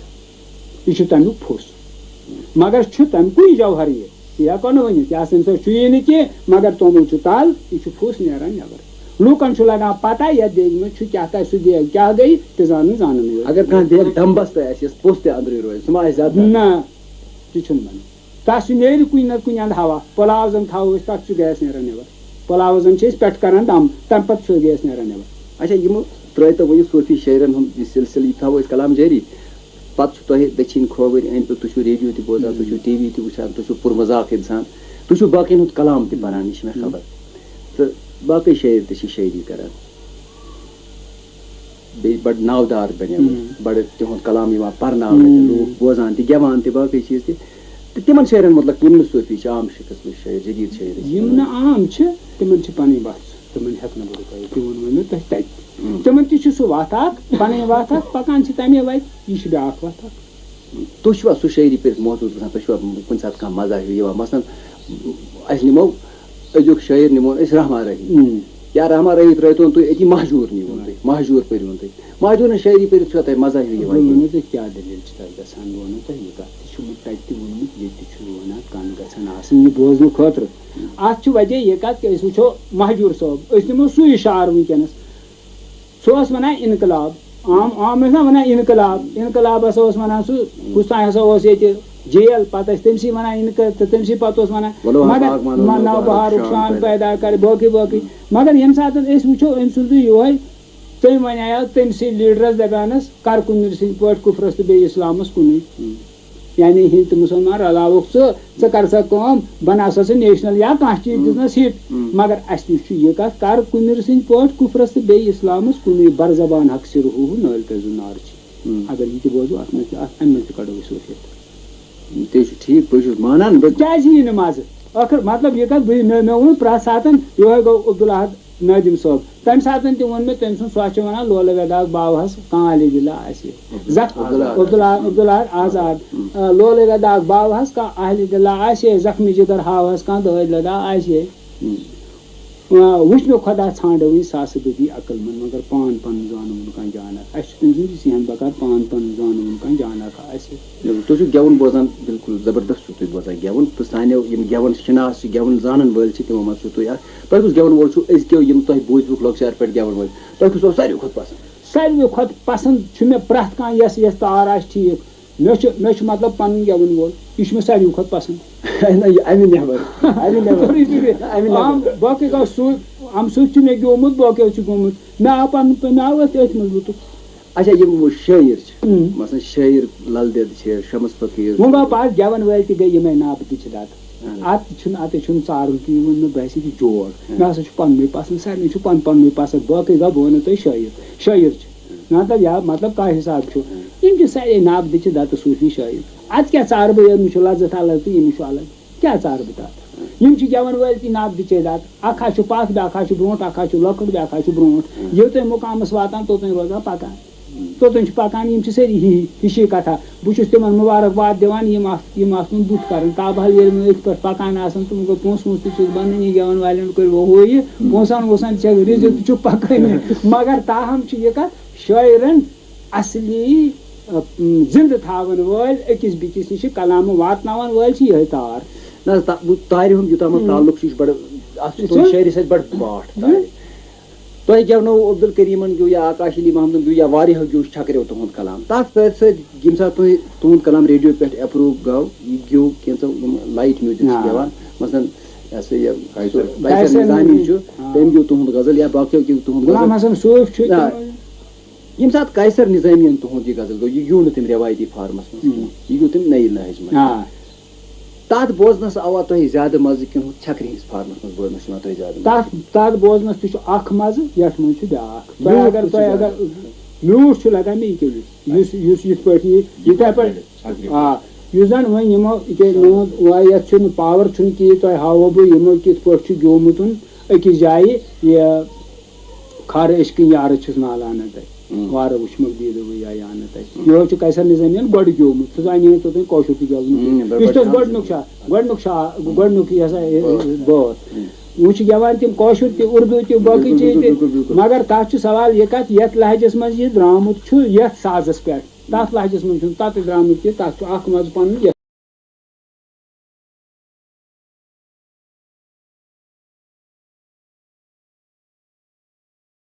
یہِ چھُ تَمیُک پھوٚس۔ مگر چھُ تَمہِ کُے جوہر یہِ۔ یہِ ہٮ۪کو نہٕ ؤنِتھ، یہِ ہسا أمۍ سۭتۍ چھُ یی نہٕ کینٛہہ، مگر توٚمُل چھُ تَل، یہِ چھُ پھوٚس نیران نٮ۪بر۔ لوٗکن چھُ لگان پتہ، یَتھ دیگہِ منٛز چھُ کیٛاہ تَتہِ، سُہ دیگ کیٛاہ گٔیہِ، تہِ زانُن، زانُن یوت۔ اگر کانٛہہ دیگ ڈمبس تہِ آسہِ، یۄس پوٚژھ تہِ أنٛدرٕے روزِ، سُہ ما آسہِ زیادٕ درد؟ نہ، تہِ چھُنہٕ بنان۔ تَس چھُ نیرِ کُنہِ نتہٕ کُنہِ اندٕ ہوا۔ پلاو زن تھاوو أسۍ، تَتھ چھُ گیس نیران نٮ۪بر۔ پلاو زن چھِ أسۍ پٮ۪ٹھٕ کران دم، تَمہِ پتہٕ چھُ گیس نیران نٮ۪بر۔ اچھا، یِمو ترٛٲے تو وۄنۍ صوفی شٲعرن ہُنٛد یہِ سلسلہٕ، یہِ تھاوو أسۍ کلام جٲری۔ پتہٕ چھُ تۄہہِ دٔچھِنۍ کھووٕرۍ أنٛدۍ پٔکۍ، تُہۍ چھِو ریڈیو تہِ بوزان، تُہۍ چھِو ٹی وی تہِ وٕچھان، تُہۍ چھِو پُر مذاق انسان، تُہۍ چھِو باقین ہُنٛد کلام تہِ پران، یہِ چھِ مےٚ خبر۔ تہٕ باقٕے شٲعر تہِ چھِ شٲعری کران۔ بیٚیہِ بَڑٕ ناودار بَنیمٕتۍ، ہم۔ بَڑٕ تِہُنٛد کلام یِوان پَرناونہٕ تہِ، ہم۔ لوٗکھ بوزان تہِ، گٮ۪وان تہِ، باقٕے چیٖز تہِ۔ تہٕ تِمَن شٲعرَن مُتعلق یِم نہٕ صوٗفی چھِ، عام شخص چھِ شٲعر، جدیٖد شٲعر چھِ یِم تِمَن۔ نہٕ عام چھِ، تِمَن چھِ پَنٕنۍ وَتھ، تِمَن ہٮ۪کہٕ نہٕ بہٕ رُکٲوِتھ، تِمَن ووٚن مےٚ تۄہہِ تَتہِ۔ ہم۔ تِمَن تہِ چھِ سُہ وَتھ اَکھ، پَنٕنۍ وَتھ اَکھ، پَکان چھِ تَمے وَتہِ، یہِ چھِ بیٛاکھ وَتھ اَکھ۔ تُہۍ چھِوا سُہ شٲعری پٔرِتھ محسوٗس گژھان؟ تۄہہِ چھُوا کُنہِ ساتہٕ کانٛہہ مزاح ہیوٗ یِوان؟ مثلاً، اَسہِ نِمو، أزیُک شٲعر نِمون أسۍ رحمان راہی۔ ہم۔ یا رحمان راہی ترٛٲوتون تُہۍ أتی مہجوٗر نِوُن تُہۍ، مہجوٗر پٔرِوُن تُہۍ۔ مہجوٗرن شٲعری پٔرِتھ چھُوا تۄہہِ مزاح ہیوٗ یِوان بہٕ کِنہٕ؟ وَنو تۄہہِ کیٛاہ دٔلیٖل چھِ تۄہہِ گژھان، بہٕ وَنو تۄہہِ یہِ کَتھ تہِ چھُ، بہٕ تَتہِ تہِ ووٚنمُت، ییٚتہِ تہِ چھُس وَنان، کَن گژھن آسٕنۍ یہِ بوزنہٕ خٲطرٕ۔ اَتھ چھُ وجہ یہِ کَتھ کہِ أسۍ وٕچھو مہجوٗر صٲب، أسۍ نِمو سُے شعر وٕنکیٚنَس۔ سُہ اوس وَنان اِنقلاب۔ عام، عام ٲسۍ نا وَنان اِنقلاب، اِنقلاب ہسا اوس وَنان سُہ، کُس تام ہسا اوس ییٚتہِ جیل، پَتہٕ ٲسۍ تٔمسٕے وَنان اِنقلاب، تہٕ تٔمسٕے پَتہٕ اوس وَنان، ولو مگر ہسا آگ مانو مہ-، نو نو بہارُک بہارُک شان شان پیدا پیدا کَرِ، باقٕے باقٕے۔ مگر ییٚمہِ ساتہٕ أسۍ وٕچھو أمۍ سُنٛدُے یِہوٚے، تٔمۍ وَنیٛاو تٔمسٕے لیٖڈرَس دَپیٛانَس، کَر کُنِر سٕنٛدۍ پٲٹھۍ کُفرَس تہٕ بیٚیہِ اِسلامَس کُنُے۔ یعنی ہِنٛد تہٕ مُسلمان رَلاوُکھ ژٕ، ژٕ کَر سا کٲم، بَناو سا ژٕ نیشنَل یا کانٛہہ چیٖز دِژنَس ہِٹ۔ مگر اَسہِ نِش چھُ یہِ کَتھ، کَر کُنِر سٕنٛدۍ پٲٹھۍ کُفرَس تہٕ بیٚیہِ اِسلامَس کُنُے، بَر زَبان حق سِرہُہُ نٲلۍ تہٕ زُنار چھِ۔ اگر یہِ تہِ بوزو، اَتھ منٛز تہِ، اَتھ، اَمہِ منٛز تہِ کَڑو أسۍ ؤسِتھ۔ تہِ چھُ ٹھیٖک، بہٕ چھُس مانان، بہٕ کیٛازِ یی نہٕ مَزٕ؟ ٲخٕر مطلب یہِ کَتھ بہٕ، مےٚ، مےٚ ووٚن پرٛٮ۪تھ ساتَن، یِہوٚے گوٚو عبدالحد نٲدِم صٲب۔ تَمہِ ساتَن تہِ ووٚن مےٚ تٔمۍ سُنٛد، سُہ چھُ وَنان، لولہٕ وٮ۪داکھ باوہَس کانٛہہ اہلِ دِلہ آسہِ۔ زخ-، عبدالحد عبدالحد، عبدالحد آزاد۔ آ، لولہٕ وٮ۪داکھ باوہَس کانٛہہ اہلِ دِلہ آسہِ، زخمِ جِگر ہاوہَس کانٛہہ دٲدۍ لدا آسہِ۔ آ، وٕچھ مےٚ خۄدا ژھانٛڈو وٕنۍ ساسہٕ بٔدی عقل منٛد، مگر پان پَنُن زانوُن کانٛہہ جانَکھ۔ اَسہِ چھُ تٔمۍ سُنٛد یہِ صحن بکار، پان پَنُن زانوُن کانٛہہ جانَکھ آسہِ۔ تُہۍ چھِو گٮ۪وُن بوزان، بِلکُل زبردست چھِو تُہۍ بوزان گٮ۪وُن، تہٕ سانیو یِم گٮ۪وَن شِناس چھِ، گٮ۪وُن زانَن وٲلۍ چھِ، تِمو منٛز چھِو تُہۍ اَکھ۔ تۄہہِ کُس گٮ۪وَن وول چھُو أزکیو یِم تۄہہِ بوٗزِوُکھ لۄکچار پٮ۪ٹھ گٮ۪وَن وٲلۍ، تۄہہِ کُس اوس ساروی کھۄتہٕ پَسنٛد؟ ساروی کھۄتہٕ پَسنٛد چھُ مےٚ پرٛٮ۪تھ کانٛہہ، یۄس، یۄس تار آسہِ ٹھیٖک۔ مےٚ چھُ، مےٚ چھُ مطلب پَنُن گٮ۪وُن وول، یہِ چھُ مےٚ ساروی کھۄتہٕ پَسنٛد۔ نہ، یہِ اَمہِ نٮ۪بر، اَمہِ نٮ۪بر، اَمہِ نٮ۪بر۔ عام باقٕے گوٚو سُہ، اَمہِ سۭتۍ چھُ مےٚ گیومُت، باقیو چھُ گومُت۔ مےٚ آو پَنُن، مےٚ آو أتھۍ، أتھۍ منٛز لُطُف۔ اچھا، یِم وۄنۍ شٲعر چھِ، مثلاً شٲعر لل دٮ۪د چھِ، شمس فقیٖر وۄنۍ چھُ۔ گوٚو پَتہٕ گٮ۪وَن وٲلۍ تہِ گٔے یِمَے نابہٕ دِچہِ دَتہٕ۔ اَتھ چھُنہٕ، اَتھ چھُنہٕ ژارُن کِہیٖنۍ، ووٚن مےٚ، بہٕ ہسا چھُس جوک۔ مےٚ ہسا چھُ پَننُے پَسنٛد، سارنٕے چھُ پَن پَننُے پَسنٛد۔ باقٕے گوٚو، بہٕ وَنو تۄہہِ شٲعر، شٲعر چھِ۔ مطلب، یا مطلب کانٛہہ حساب چھُ۔ یِم چھِ سارے نابہٕ دِچہِ دَتہٕ صوٗفی شٲعر۔ اَتھ کیٛاہ ژارٕ بہٕ، ییٚمِس چھُ لذت الگ تہٕ ییٚمِس چھُ الگ۔ کیٛاہ ژارٕ بہٕ تَتھ؟ یِم چھِ گٮ۪وَن وٲلۍ تہِ نابہٕ دِچے دَتہٕ۔ اَکھ ہا چھُ پَتھ، بیٛاکھ ہا چھُ برونٛٹھ، اَکھ ہا چھُ لۄکُٹ، بیٛاکھ ہا چھُ برونٛٹھ۔ یوٚتام مُقامَس واتان، توٚتام روزان پَکان۔ توٚتام چھِ پَکان، یِم چھِ سٲری ہی، ہِشی کَتھا۔ بہٕ چھُس تِمَن مُبارک باد دِوان، یِم اَتھ، یِم اَتھ کُن بُتھ کَرَن۔ تابہل ییٚلہِ نہٕ أتھۍ پٮ۪ٹھ پَکان آسَن، تِمَن گوٚو پونٛسہٕ وونٛسہٕ تہِ چھُس بَنٲنی، گٮ۪وَن والٮ۪ن کٔرۍ وۄنۍ ہُہ یہِ۔ پونٛسَن وونٛسَن چھِ رِزِق تہِ چھُ پَکٲنی۔ مگر تاہم چھُ یہِ کَتھ، شٲعرَن اصلی، ا، م، زندٕ تھاون وٲلۍ، أکِس بیٚکِس نِش کلام واتناون وٲلۍ چھِ یِہوٚے تار۔ نہ حظ، تا-، بہٕ تارِ ہُنٛد یوٗتاہ مےٚ تعلق چھُ، یہِ چھُ بڑٕ، اَتھ چھُ تُہُنٛد شٲعری سۭتۍ بڑٕ باٹھ تارِ۔ تۄہہِ گٮ۪ونوو عبدالکریم گیو یا آکاش علی محمدن گیو یا واریاہو گیو چھکریو تُہُنٛد کلام۔ تَتھ سۭتۍ سۭتۍ ییٚمہِ ساتہٕ تُہۍ تُہُنٛد کلام ریڈیو پٮ۪ٹھ اپروو گوٚو، یہِ گیو کینٛژھو یِم لایٹ میوٗزک چھِ آ۔ گٮ۪وان، مثلاً، یہِ ہسا یہِ قیصر قیصر نظامی نظامی۔ چھُ، آ۔ تٔمۍ گیو تُہُنٛد غزل یا باقیو گیو تُہُنٛد غزل۔ غلام حسن صوفۍ چھُ نہ، تِمو۔ ییٚمہِ ساتہٕ قیصر نظامی یَن تُہُنٛد یہِ غزل گوٚو، یہِ گیوٗ نہٕ تٔمۍ رٮ۪وایتی فارمَس منٛز کینٛہہ۔ یہِ گیوٗ تٔمۍ نٔیِس نہجہِ منٛز۔ آ۔ تَتھ بوزنَس آوا تۄہہِ زیادٕ مَزٕ کِنہٕ ہُتھ چھَکرِ ہِنٛدِس فارمَس منٛز بوزنَس چھُ یِوان تۄہہِ زیادٕ مَزٕ؟ تَتھ، تَتھ بوزنَس تہِ چھُ اَکھ مَزٕ، یَتھ منٛز چھُ بیٛاکھ۔ تۄہہِ میوٗٹھ اگر، کُس چھُ تۄہہِ زیادٕ؟ اگر میوٗٹھ چھُ لَگان مےٚ یہِ کٔرِتھ، یُس، یُس یِتھ پٲٹھۍ یہِ، یِتھَے پٲٹھۍ، چھَکرِ آ، پٲٹھۍ۔ یُس زَن وۄنۍ یِمو، یہِ کیٛاہ، میون وۄنۍ یَتھ چھُنہٕ پاوَر چھُنہٕ کِہیٖنۍ، تۄہہِ ہاوو بہٕ یِمو کِتھ پٲٹھۍ چھُ گیومُت أکِس جایہِ یہِ۔ خارٕ عشقٕنۍ یارٕ چھِس نالان تَتہِ۔ وارٕ وٕچھمَکھ دیٖدٕ وٕے یا یانہٕ تَتہِ۔ یِہوٚے چھُ قیصر نِظامیَن گۄڈٕ گیومُت۔ سُہ زانہِ ہے توٚتام کٲشُر تہِ گٮ۪وُن کِہیٖنۍ۔ یہِ چھُ تَس گۄڈٕنیُک شا-، گۄڈٕنیُک شا-، گۄڈٕنیُک یہِ ہسا، یہِ، یہِ بٲتھ۔ وۄنۍ چھِ گٮ۪وان تِم کٲشُر تہِ، اُردو تہِ، باقٕے بِلکُل، چیٖز بِلکُل، تہِ۔ بِلکُل، بِلکُل۔ مگر تَتھ چھُ سوال یہِ کَتھ، یَتھ لہجَس منٛز یہِ درٛامُت چھُ، یَتھ سازَس پٮ۪ٹھ۔ تَتھ لہجَس منٛز چھُنہٕ تَتھ درٛامُت کینٛہہ، تَتھ چھُ اَکھ مَزٕ پَنُن، یَتھ